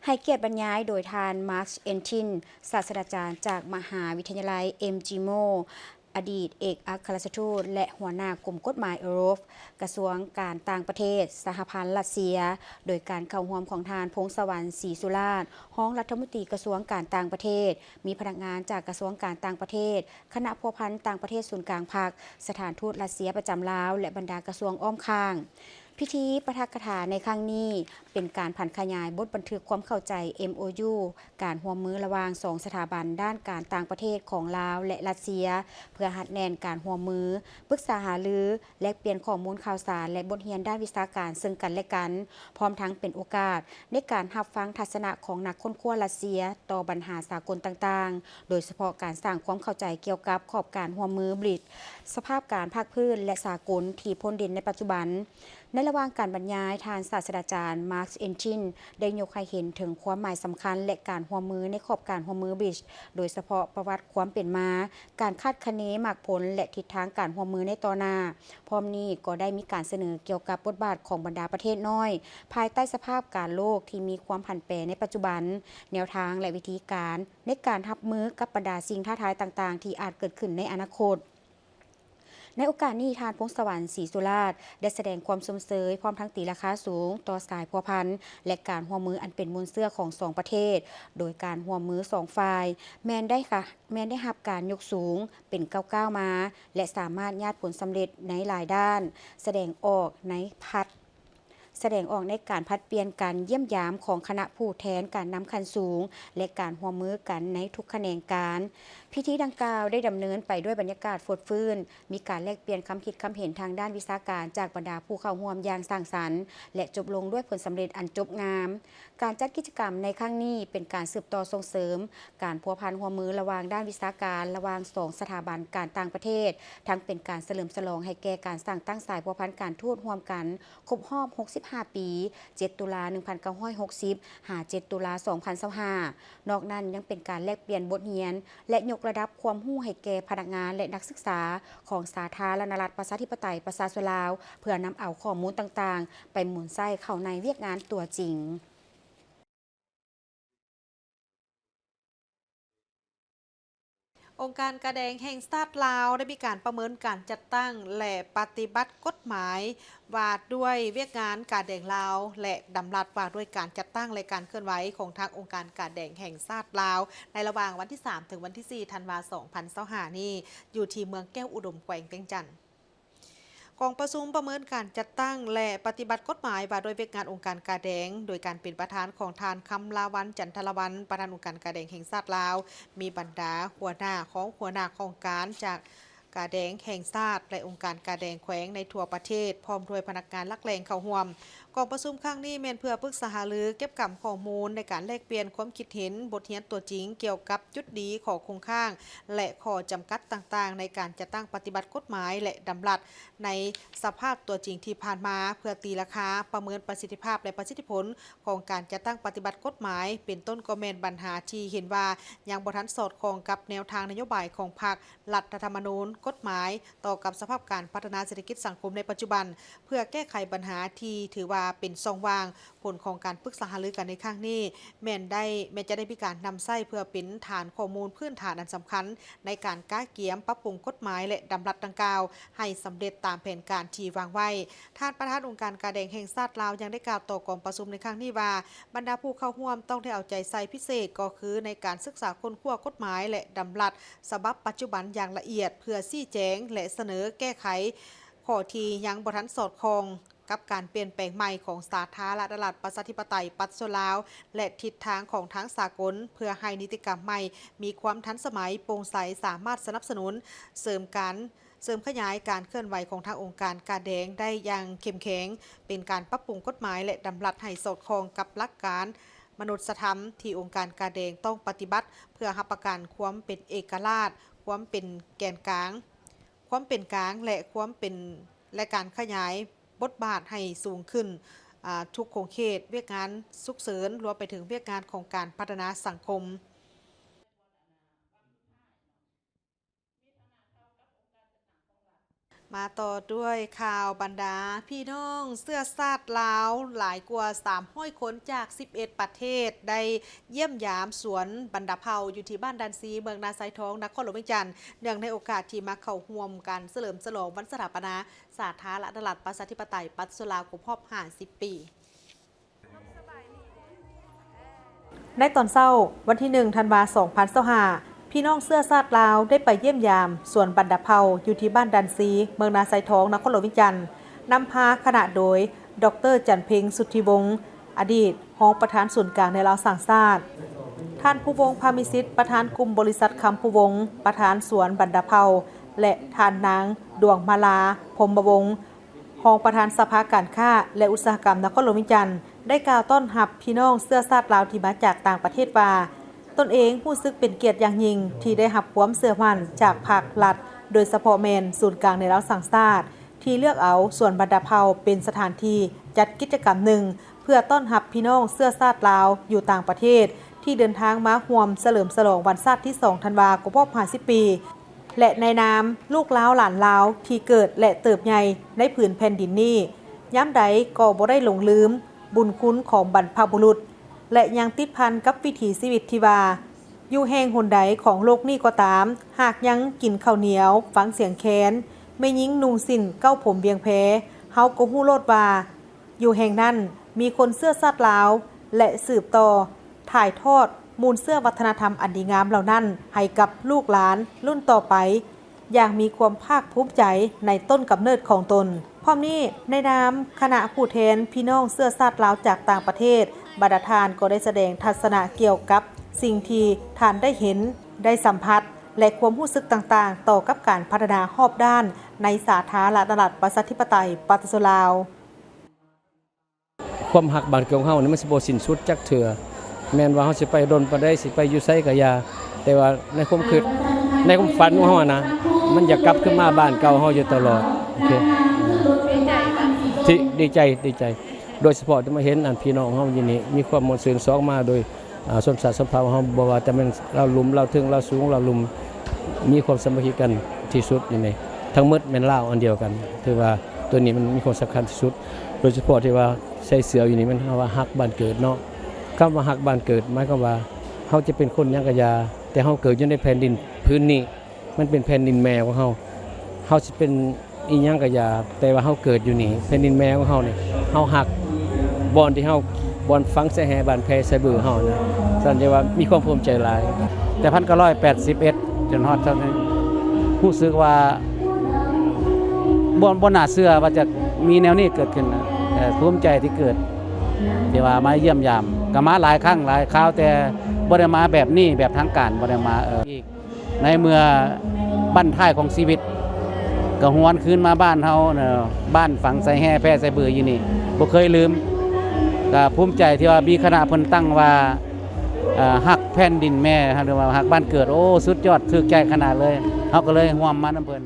ໃຫ້ກຽດບັນຍາຍໂດຍທ່ານ ມາກ ເອັນທິນ ສາດສະດາຈານຈາກມະຫາວິທະຍາໄລ ເອັມຈີ ໂມ ອະດີດເອກອັກຄະລັດຖະທູດ ແລະ ຫົວໜ້າກົມກົດໝາຍເອີຣົບ ກະຊວງການຕ່າງປະເທດ ສະຫະພັນລັດເຊຍ, ໂດຍການເຂົ້າຮ່ວມຂອງທ່ານ ພົງສະຫວັນ ສີສຸລາດ ຮອງລັດຖະມົນຕີກະຊວງການຕ່າງປະເທດ, ມີພະນັກງານຈາກກະຊວງການຕ່າງປະເທດ, ຄະນະພົວພັນຕ່າງປະເທດສູນກາງພັກ, ສະຖານທູດລັດເຊຍປະຈຳລາວ ແລະ ບັນດາກະຊວງອ້ອມຂ້າງ. ພິທີປາຖະກະຖາໃນຄັ້ງນີ້ ເປັນການຜັນຂະຫຍາຍບົດບັນທຶກຄວາມເຂົ້າໃຈ ເອັມໂອຢູ ການຮ່ວມມືລະຫວ່າງສອງສະຖາບັນດ້ານການຕ່າງປະເທດຂອງລາວ ແລະ ຣັດເຊຍ ເພື່ອຮັດແໜ້ນການຮ່ວມມື, ປຶກສາຫາລື, ແລກປ່ຽນຂໍ້ມູນຂ່າວສານ ແລະ ບົດຮຽນດ້ານວິຊາການເຊິ່ງກັນແລະກັນ, ພ້ອມທັງເປັນໂອກາດໃນການຮັບຟັງທັດສະນະຂອງນັກຄົ້ນຄວ້າຣັດເຊຍຕໍ່ບັນຫາສາກົນຕ່າງໆ, ໂດຍສະເພາະການສ້າງຄວາມເຂົ້າໃຈກ່ຽວກັບຂອບການຮ່ວມມືບຣິກ ສະພາບການພາກພື້ນ ແລະ ສາກົນທີ່ພົ້ນເດັ່ນໃນປັດຈຸບັນ. ໃນລະຫວ່າງການບັນຍາຍ, ທ່ານສາດສະດາຈານ ມາກ ເອັນຈິນ ໄດ້ຍົກໃຫ້ເຫັນເຖິງຄວາມໝາຍສຳຄັນ ແລະ ການຮ່ວມມືໃນຂອບການຮ່ວມມືບຣິກ ໂດຍສະເພາະປະຫວັດຄວາມເປັນມາ, ການຄາດຄະເນໝາກຜົນ ແລະ ທິດທາງການຮ່ວມມືໃນຕໍ່ໜ້າ. ພ້ອມນີ້ກໍໄດ້ມີການສະເໜີກ່ຽວກັບບົດບາດຂອງບັນດາປະເທດນ້ອຍ ພາຍໃຕ້ສະພາບການໂລກທີ່ມີຄວາມຜັນແປໃນປັດຈຸບັນ, ແນວທາງ ແລະ ວິທີການໃນການຮັບມືກັບບັນດາສິ່ງທ້າທາຍຕ່າງໆທີ່ອາດເກີດຂຶ້ນໃນອະນາຄົດ. ໃນໂອກາດນີ້, ທ່ານ ພົງສະຫວັນ ສີສຸລາດ ໄດ້ສະແດງຄວາມຊົມເຊີຍ ພ້ອມທັງຕີລາຄາສູງຕໍ່ສາຍພົວພັນ ແລະ ການຮ່ວມມືອັນເປັນມູນເຊື້ອຂອງສອງປະເທດ, ໂດຍການຮ່ວມມືສອງຝ່າຍແມ່ນໄດ້ ແມ່ນໄດ້ຮັບການຍົກສູງເປັນກ້າວໆມາ ແລະ ສາມາດຍາດຜົນສຳເລັດໃນຫຼາຍດ້ານ, ສະແດງອອກໃນພັດ ສະແດງອອກໃນການຜັດປ່ຽນການຢ້ຽມຢາມຂອງຄະນະຜູ້ແທນການນຳຂັ້ນສູງ ແລະ ການຮ່ວມມືກັນໃນທຸກຂະແໜງການ. ພິທີດັ່ງກ່າວໄດ້ດຳເນີນໄປດ້ວຍບັນຍາກາດຟົດຟື້ນ, ມີການແລກປ່ຽນຄຳຄິດຄຳເຫັນທາງດ້ານວິຊາການຈາກບັນດາຜູ້ເຂົ້າຮ່ວມຢ່າງສ້າງສັນ ແລະ ຈົບລົງດ້ວຍຜົນສຳເລັດອັນຈົບງາມ. ການຈັດກິດຈະກຳໃນຄັ້ງນີ້ເປັນການສືບຕໍ່ສົ່ງເສີມການພົວພັນຮ່ວມມືລະຫວ່າງດ້ານວິຊາການລະຫວ່າງສອງສະຖາບັນການຕ່າງປະເທດ, ທັງເປັນການສະເຫຼີມສະຫຼອງໃຫ້ແກ່ການສ້າງຕັ້ງສາຍພົວພັນການທູດຮ່ວມກັນ ຄົບຮອບຫົກສິບຫ້າປີ, ເຈັດຕຸລາໜຶ່ງພັນເກົ້າຮ້ອຍຫົກສິບ ຫາ ເຈັດຕຸລາສອງພັນຊາວຫ້າ. ນອກນັ້ນຍັງເປັນການແລກປ່ຽນບົດຮຽນ ແລະ ຍົກລະດັບຄວາມຮູ້ໃຫ້ແກ່ພະນັກງານ ແລະ ນັກສຶກສາຂອງສາທາລະນະລັດປະຊາທິປະໄຕປະຊາຊົນລາວ, ເພື່ອນຳເອົາຂໍ້ມູນຕ່າງໆໄປໝູນໃຊ້ເຂົ້າໃນວຽກງານຕົວຈິງ. ອົງການກາແດງແຫ່ງຊາດລາວໄດ້ມີການປະເມີນການຈັດຕັ້ງ ແລະ ປະຕິບັດກົດໝາຍວ່າດ້ວຍວຽກງານກາແດງລາວ ແລະ ດຳລັດວ່າດ້ວຍການຈັດຕັ້ງ ແລະ ການເຄື່ອນໄຫວຂອງທາງອົງການກາແດງແຫ່ງຊາດລາວ ໃນລະຫວ່າງວັນທີສາມ ເຖິງວັນທີສີ່ ທັນວາ ສອງພັນຊາວຫ້ານີ້ ຢູ່ທີ່ເມືອງແກ້ວອຸດົມ ແຂວງວຽງຈັນ. ກອງປະຊຸມປະເມີນການຈັດຕັ້ງ ແລະ ປະຕິບັດກົດໝາຍວ່າດ້ວຍວຽກງານອົງການກາແດງ ໂດຍການເປັນປະທານຂອງທ່ານ ຄຳລາວັນ ຈັນທະລາວັນ ປະທານອົງການກາແດງແຫ່ງຊາດລາວ, ມີບັນດາຫົວໜ້າຂອງຫົວໜ້າຂອງການຈາກກາແດງແຫ່ງຊາດ ແລະ ອົງການກາແດງແຂວງໃນທົ່ວປະເທດ, ພ້ອມດ້ວຍພະນັກງານຫຼັກແຫຼ່ງເຂົ້າຮ່ວມ. ກອງປະຊຸມຄັ້ງນີ້ແມ່ນເພື່ອປຶກສາຫາລື, ເກັບກຳຂໍ້ມູນໃນການແລກປ່ຽນຄວາມຄິດເຫັນ, ບົດຮຽນຕົວຈິງກ່ຽວກັບຈຸດດີ, ຂໍ້ຄົງຄ້າງ ແລະ ຂໍ້ຈຳກັດຕ່າງໆ ໃນການຈັດຕັ້ງປະຕິບັດກົດໝາຍ ແລະ ດຳລັດໃນສະພາບຕົວຈິງທີ່ຜ່ານມາ, ເພື່ອຕີລາຄາ, ປະເມີນປະສິດທິພາບ ແລະ ປະສິດທິຜົນຂອງການຈັດຕັ້ງປະຕິບັດກົດໝາຍ, ເປັນຕົ້ນກໍແມ່ນບັນຫາທີ່ເຫັນວ່າຍັງບໍ່ທັນສອດຄ່ອງກັບແນວທາງນະໂຍບາຍຂອງພັກ, ລັດຖະທຳມະນູນ, ກົດໝາຍ, ຕໍ່ກັບສະພາບການພັດທະນາເສດຖະກິດສັງຄົມໃນປັດຈຸບັນ, ເພື່ອແກ້ໄຂບັນຫາທີ່ຖືວ່າເປັນຊ່ອງວ່າງ. ຜົນຂອງການປຶກສາຫາລືກັນໃນຄັ້ງນີ້ ແມ່ນໄດ້ ແມ່ນຈະໄດ້ມີການນຳໃຊ້ເພື່ອເປັນຖານຂໍ້ມູນພື້ນຖານອັນສຳຄັນ ໃນການກະກຽມປັບປຸງກົດໝາຍ ແລະ ດຳລັດດັ່ງກ່າວ ໃຫ້ສຳເລັດຕາມແຜນການທີ່ວາງໄວ້. ທ່ານປະທານອົງການກາແດງແຫ່ງຊາດລາວ ຍັງໄດ້ກ່າວຕໍ່ກອງປະຊຸມໃນຄັ້ງນີ້ວ່າ, ບັນດາຜູ້ເຂົ້າຮ່ວມຕ້ອງໄດ້ເອົາໃຈໃສ່ພິເສດ ກໍຄືໃນການສຶກສາຄົ້ນຄວ້າກົດໝາຍ ແລະ ດຳລັດສະບັບປັດຈຸບັນຢ່າງລະອຽດ ເພື່ອຊີ້ແຈງ ແລະ ສະເໜີແກ້ໄຂຂໍ້ທີ່ຍັງບໍ່ທັນສອດຄ່ອງ ກັບການປ່ຽນແປງໃໝ່ຂອງສາທາລະນະລັດປະຊາທິປະໄຕປະຊາຊົນລາວ ແລະ ທິດທາງຂອງທາງສາກົນ, ເພື່ອໃຫ້ນິຕິກຳໃໝ່ມີຄວາມທັນສະໄໝ, ໂປ່ງໃສ, ສາມາດສະໜັບສະໜູນເສີມການ, ເສີມຂະຫຍາຍການເຄື່ອນໄຫວຂອງທາງອົງການກາແດງໄດ້ຢ່າງເຂັ້ມແຂງ, ເປັນການປັບປຸງກົດໝາຍ ແລະ ດຳລັດໃຫ້ສອດຄ່ອງກັບຫຼັກການມະນຸດສະທຳທີ່ອົງການກາແດງຕ້ອງປະຕິບັດ ເພື່ອຮັບປະກັນຄວາມເປັນເອກະລາດ, ຄວາມເປັນແກນກາງ, ຄວາມເປັນກາງ ແລະ ຄວາມເປັນ ແລະ ການຂະຫຍາຍ ບົດບາດໃຫ້ສູງຂຶ້ນ, ອາ, ທຸກຂົງເຂດວຽກງານສຸກເສີນ, ລວມໄປເຖິງວຽກງານຂອງການພັດທະນາສັງຄົມ. ມາຕໍ່ດ້ວຍຂ່າວບັນດາພີ່ນ້ອງເຊື້ອຊາດລາວຫຼາຍກວ່າສາມຮ້ອຍຄົນຈາກສິບເອັດປະເທດ ໄດ້ຢ້ຽມຢາມສວນບັນດາເຜົ່າ ຢູ່ທີ່ບ້ານດານຊີ ເມືອງນາຊາຍທອງ ນະຄອນຫຼວງວຽງຈັນ ເນື່ອງໃນໂອກາດທີ່ມາເຂົ້າຮ່ວມການສະເຫຼີມສະຫຼອງວັນສະຖາປະນາ ສາທາລະນະລັດປະຊາທິປະໄຕປະຊາຊົນລາວຄົບຮອບຫ້າສິບປີ. ໃນຕອນເຊົ້າ ວັນທີໜຶ່ງ ທັນວາ ສອງພັນຊາວຫ້າ ພີ່ນ້ອງເຊື້ອຊາດລາວໄດ້ໄປຢ້ຽມຢາມສວນບັນດາເຜົ່າ ຢູ່ທີ່ບ້ານດານຊີ ເມືອງນາຊາຍທອງ ນະຄອນຫຼວງວຽງຈັນ, ນຳພາຄະນະໂດຍ ດອກເຕີ ຈັນເພັງ ສຸດທິວົງ ອະດີດຮອງປະທານສູນກາງແນວລາວສ້າງຊາດ, ທ່ານ ພູວົງ ພາມີສິດ ປະທານກຸ່ມບໍລິສັດຄຳພູວົງ, ປະທານສວນບັນດາເຜົ່າ ແລະ ທ່ານນາງ ດວງມາລາ ພົມມະວົງ ຮອງປະທານສະພາການຄ້າ ແລະ ອຸດສາຫະກຳນະຄອນຫຼວງວຽງຈັນ ໄດ້ກ່າວຕ້ອນຮັບພີ່ນ້ອງເຊື້ອຊາດລາວທີ່ມາຈາກຕ່າງປະເທດວ່າ, ຕົນເອງຮູ້ສຶກເປັນກຽດຢ່າງຍິ່ງທີ່ໄດ້ຮັບຄວາມເຊື່ອໝັ້ນຈາກພາກລັດ, ໂດຍສະເພາະແມ່ນສູນກາງແນວລາວສ້າງຊາດ ທີ່ເລືອກເອົາສວນບັນດາເຜົ່າເປັນສະຖານທີ່ຈັດກິດຈະກຳໜຶ່ງ ເພື່ອຕ້ອນຮັບພີ່ນ້ອງເຊື້ອຊາດລາວຢູ່ຕ່າງປະເທດ ທີ່ເດີນທາງມາຮ່ວມສະເຫຼີມສະຫຼອງວັນຊາດທີສອງທັນວາ ຄົບຮອບຫ້າສິບປີ ແລະ ໃນນາມລູກລາວຫຼານລາວທີ່ເກີດ ແລະ ເຕີບໃຫຍ່ໃນຜືນແຜ່ນດິນນີ້, ຍາມໃດກໍບໍ່ໄດ້ຫຼົງລືມບຸນຄຸນຂອງບັນພະບຸລຸດ ແລະ ຍັງຕິດພັນກັບວິຖີຊີວິດທີ່ວ່າ ຢູ່ແຫ່ງຫົນໃດຂອງໂລກນີ້ກໍຕາມ, ຫາກຍັງກິນເຂົ້າໜຽວ, ຟັງສຽງແຄນ, ແມ່ຍິງນຸ່ງສິ້ນເກົ້າຜົມວຽງແພ, ເຮົາກໍຮູ້ໂລດວ່າ ຢູ່ແຫ່ງນັ້ນມີຄົນເຊື້ອຊາດລາວ ແລະ ສືບຕໍ່ຖ່າຍທອດມູນເຊື້ອວັດທະນະທຳອັນດີງາມເຫຼົ່ານັ້ນໃຫ້ກັບລູກຫຼານລຸ້ນຕໍ່ໄປ ຢ່າງມີຄວາມພາກພູມໃຈໃນຕົ້ນກຳເນີດຂອງຕົນ. ພ້ອມນີ້, ໃນນາມຄະນະຜູ້ແທນພີ່ນ້ອງເຊື້ອຊາດລາວຈາກຕ່າງປະເທດ, ບັນດາທ່ານກໍໄດ້ສະແດງທັດສະນະກ່ຽວກັບສິ່ງທີ່ທ່ານໄດ້ເຫັນ, ໄດ້ສຳຜັດ ແລະ ຄວາມຮູ້ສຶກຕ່າງໆ ຕໍ່ກັບການພັດທະນາຮອບດ້ານໃນສາທາລະນະລັດ ປະຊາທິປະໄຕ ປະຊາຊົນລາວ. ຄວາມຮັກບ້ານເກີດຂອງເຮົານີ້ມັນຊິບໍ່ສິ້ນສຸດຈັກເທື່ອ. ແມ່ນວ່າເຮົາຊິໄປດົນປານໃດ, ຊິໄປຢູ່ໃສກໍຢ່າ, ແຕ່ວ່າໃນຄວາມຄິດ, ໃນຄວາມຝັນຂອງເຮົາຫັ້ນນະ, ມັນຢາກກັບຄືນມາບ້ານເກົ່າເຮົາຢູ່ຕະຫຼອດ. ໂອເຄ. ດີໃຈປະ? ທີ່ ດີໃຈ, ດີໃຈ. ໂດຍສະເພາະທີ່ມາເຫັນອັນພີ່ນ້ອງເຮົາຢູ່ນີ້ ມີຄວາມມ່ວນຊື່ນຊອກມາໂດຍ ອ່າ ຊົນຊາດຊົນເຜົ່າເຮົາ, ບໍ່ວ່າຈະແມ່ນລາວລຸ່ມ, ລາວເທິງ, ລາວສູງ, ລາວລຸ່ມ, ມີຄວາມສາມັກຄີກັນທີ່ສຸດຢູ່ນີ້. ທັງໝົດແມ່ນລາວອັນດຽວກັນ. ຖືວ່າໂຕນີ້ມັນມີຄວາມສຳຄັນທີ່ສຸດ, ໂດຍສະເພາະທີ່ວ່າໃສ່ເສື້ອຢູ່ນີ້ ແມ່ນເຮົາວ່າຮັກບ້ານເກີດເນາະ. ຄຳວ່າຮັກບ້ານເກີດ ໝາຍຄວາມວ່າເຮົາຈະເປັນຄົນຫຍັງກໍຢ່າ, ແຕ່ເຮົາເກີດຢູ່ໃນແຜ່ນດິນພື້ນນີ້ ມັນເປັນແຜ່ນດິນແມ່ຂອງເຮົາ. ເຮົາຊິເປັນ ອີ່ຫຍັງກໍຢ່າ, ແຕ່ວ່າເຮົາເກີດຢູ່ນີ້, ແຜ່ນດິນແມ່ຂອງເຮົານີ້, ເຮົາຮັກບ່ອນທີ່ເຮົາ, ບ່ອນຝັງສາຍແຮ່ບ້ານແພສາຍບືເຮົານະ. ຊັ້ນຈະວ່າມີຄວາມພູມໃຈຫຼາຍ. ແຕ່ພັນເກົ້າຮ້ອຍແປດສິບເອັດ ຈົນຮອດເທົ່ານີ້ ຮູ້ສຶກວ່າບໍ່, ບໍ່ໜ້າເຊື່ອວ່າຈະມີແນວນີ້ເກີດຂຶ້ນນະ. ເອີ, ພູມໃຈທີ່ເກີດ, ທີ່ວ່າມາຢ້ຽມຢາມ, ກໍມາຫຼາຍຄັ້ງຫຼາຍຄາວ, ແຕ່ບໍ່ໄດ້ມາແບບນີ້, ແບບທາງການ, ບໍ່ໄດ້ມາ, ເອີ, ອີກ. ໃນເມື່ອບັ້ນທ້າຍຂອງຊີວິດ ກໍຫວນຄືນມາບ້ານເຮົາເນາະ, ບ້ານຝັງສາຍແຮ່ແພສາຍບືຢູ່ນີ້ ບໍ່ເຄີຍລືມ. ກໍພູມໃຈທີ່ວ່າມີຄະນະເພິ່ນຕັ້ງວ່າ ເອີ ຮັກແຜ່ນດິນແມ່ ຫຼືວ່າຮັກບ້ານເກີດ. ໂອ້ ສຸດຍອດ, ຖືກໃຈຂະໜາດເລີຍ. ເຮົາກໍເລີຍຮ່ວມມານຳເພິ່ນ.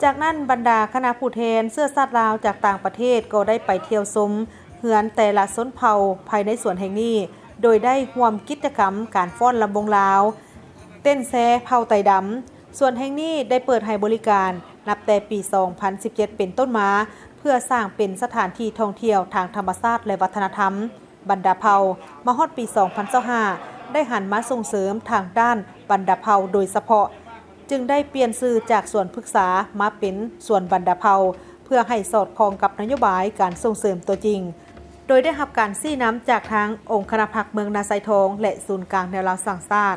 ຈາກນັ້ນ, ບັນດາຄະນະຜູ້ແທນເຊື້ອຊາດລາວຈາກຕ່າງປະເທດກໍໄດ້ໄປທ່ຽວຊົມເຮືອນແຕ່ລະຊົນເຜົ່າພາຍໃນສວນແຫ່ງນີ້, ໂດຍໄດ້ຮ່ວມກິດຈະກຳການຟ້ອນລຳວົງລາວ, ເຕັ້ນແຊເຜົ່າໄຕດຳ. ສວນແຫ່ງນີ້ໄດ້ເປີດໃຫ້ບໍລິການນັບແຕ່ປີສອງພັນສິບເຈັດເປັນຕົ້ນມາ, ເພື່ອສ້າງເປັນສະຖານທີ່ທ່ອງທ່ຽວທາງທຳມະຊາດ ແລະ ວັດທະນະທຳ. ບັນດາເຜົ່າມາຮອດປີສອງພັນຊາວຫ້າ ໄດ້ຫັນມາສົ່ງເສີມທາງດ້ານບັນດາເຜົ່າໂດຍສະເພາະ, ຈຶ່ງໄດ້ປ່ຽນຊື່ຈາກສວນພຶກສາມາເປັນສວນບັນດາເຜົ່າ ເພື່ອໃຫ້ສອດຄ່ອງກັບນະໂຍບາຍການສົ່ງເສີມຕົວຈິງ, ໂດຍໄດ້ຮັບການຊີ້ນຳຈາກທາງອົງຄະນະພັກເມືອງນາຊາຍທອງ ແລະ ສູນກາງແນວລາວສ້າງຊາດ.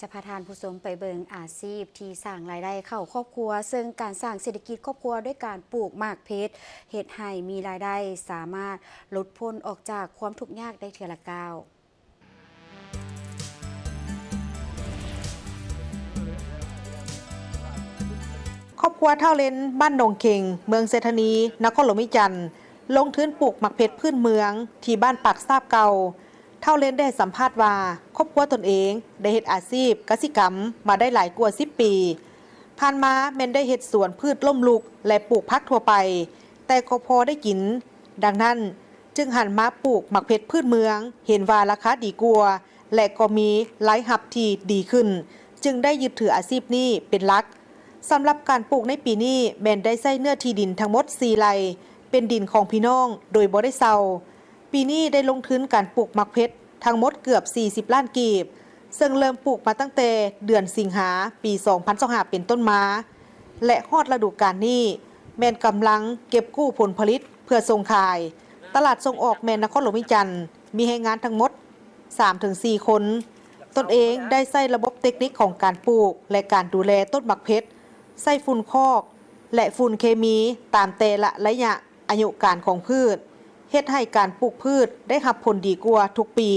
ຈະພາທ່ານຜູ້ຊົມໄປເບິ່ງອາຊີບທີ່ສ້າງລາຍໄດ້ເຂົ້າຄອບຄົວ, ເຊິ່ງການສ້າງເສດຖະກິດຄອບຄົວດ້ວຍການປູກໝາກເພັດ ເຮັດໃຫ້ມີລາຍໄດ້, ສາມາດຫຼຸດພົ້ນອອກຈາກຄວາມທຸກຍາກໄດ້ເທື່ອລະກ້າວ. ຄອບຄົວທ້າວເລັນ ບ້ານໜອງເຂັງ ເມືອງໄຊທານີ ນະຄອນຫຼວງວຽງຈັນ ລົງທຶນປູກໝາກເພັດພື້ນເມືອງທີ່ບ້ານປາກຊາບເກົ່າ. ທ້າວເລັນໄດ້ໃຫ້ສຳພາດວ່າ ຄອບຄົວຕົນເອງໄດ້ເຮັດອາຊີບກະສິກຳມາໄດ້ຫຼາຍກວ່າສິບປີ. ຜ່ານມາແມ່ນໄດ້ເຮັດສວນພືດລົ້ມລຸກ ແລະ ປູກຜັກທົ່ວໄປ, ແຕ່ກໍພໍໄດ້ກິນ. ດັ່ງນັ້ນ, ຈຶ່ງຫັນມາປູກໝາກເພັດພື້ນເມືອງ, ເຫັນວ່າລາຄາດີກວ່າ ແລະ ກໍມີລາຍຮັບທີ່ດີຂຶ້ນ, ຈຶ່ງໄດ້ຍຶດຖືອາຊີບນີ້ເປັນຫຼັກ. ສຳລັບການປູກໃນປີນີ້ ແມ່ນໄດ້ໃຊ້ເນື້ອທີ່ດິນທັງໝົດສີ່ໄຮ່, ເປັນດິນຂອງພີ່ນ້ອງໂດຍບໍ່ໄດ້ເຊົ່າ. ປີນີ້ໄດ້ລົງທຶນການປູກໝາກເພັດທັງໝົດເກືອບສີ່ສິບລ້ານກີບ, ເຊິ່ງເລີ່ມປູກມາຕັ້ງແຕ່ເດືອນສິງຫາ ປີສອງພັນຊາວຫ້າ ເປັນຕົ້ນມາ ແລະ ຮອດລະດູການນີ້ ແມ່ນກຳລັງເກັບກູ້ຜົນຜະລິດເພື່ອສົ່ງຂາຍ. ຕະຫຼາດສົ່ງອອກແມ່ນນະຄອນຫຼວງວຽງຈັນ, ມີແຮງງານທັງໝົດສາມເຖິງສີ່ຄົນ. ຕົນເອງໄດ້ໃຊ້ລະບົບເຕັກນິກຂອງການປູກ ແລະ ການດູແລຕົ້ນໝາກເພັດ, ໃສ່ຝຸ່ນຄອກ ແລະ ຝຸ່ນເຄມີຕາມແຕ່ລະໄລຍະອາຍຸການຂອງພືດ, ເຮັດໃຫ້ການປູກພືດໄດ້ຮັບຜົນດີກວ່າທຸກປີ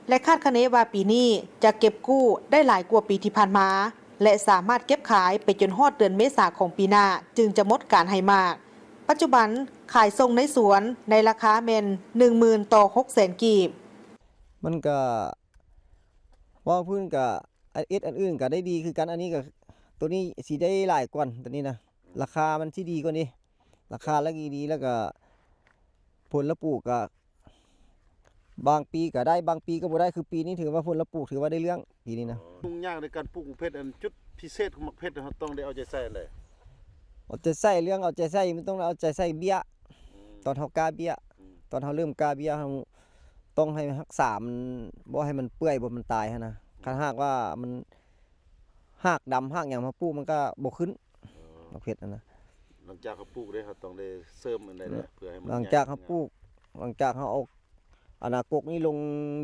ແລະ ຄາດຄະເນວ່າປີນີ້ຈະເກັບກູ້ໄດ້ຫຼາຍກວ່າປີທີ່ຜ່ານມາ ແລະ ສາມາດເກັບຂາຍໄປຈົນຮອດເດືອນເມສາຂອງປີໜ້າ ຈຶ່ງຈະໝົດການໃຫ້ໝາກ. ປັດຈຸບັນຂາຍສົ່ງໃນສວນໃນລາຄາແມ່ນໜຶ່ງໝື່ນຕໍ່ຫົກແສນກີບ. ມັນກະ ເວົ້າພື້ນກະ ອັນເອັດອັນອື່ນກະໄດ້ດີຄືກັນ, ອັນນີ້ກະ ໂຕນີ້ຊິໄດ້ຫຼາຍກວ່າ ໂຕນີ້ນະ ລາຄາມັນຊິດີກວ່ານີ້ ລາຄາລະກະດີ ລະກະຜົນລະປູກກະ ບາງປີກະໄດ້ ບາງປີກະບໍ່ໄດ້ ຄືປີນີ້ຖືວ່າຜົນລະປູກຖືວ່າໄດ້ເລື່ອງ ປີນີ້ນະ. ອໍ ຫຍຸ້ງຍາກໃນການປູກໝາກເພັດ ອັນຈຸດພິເສດຂອງໝາກເພັດ ເຮົາຕ້ອງໄດ້ເອົາໃຈໃສ່ອັນໃດ? ເອົາໃຈໃສ່ ເລື່ອງເອົາໃຈໃສ່ ມັນຕ້ອງໄດ້ເອົາໃຈໃສ່ເບ້ຍ ອືມ ຕອນເຮົາກ້າເບ້ຍ ອືມ ຕອນເຮົາເລີ່ມກ້າເບ້ຍ ເຮົາຕ້ອງໃຫ້ຮັກສາມັນ ບໍ່ໃຫ້ມັນເປື່ອຍ ບໍ່ໃຫ້ມັນຕາຍຫັ້ນນະ. ອືມ ຄັນຫາກວ່າມັນ ຮາກດຳຮາກຫຍັງມາປູກ ມັນກະບໍ່ຂຶ້ນ ເອີ ໝາກເພັດຫັ້ນນະ. ຫຼັງຈາກເຮົາປູກເດ້ ເຮົາຕ້ອງໄດ້ເສີມອັນໃດແດ່ ເພື່ອໃຫ້ມັນ ຫຼັງຈາກເຮົາປູກ ຫຼັງຈາກເຮົາເອົາອັນນາກົກນີ້ລົງ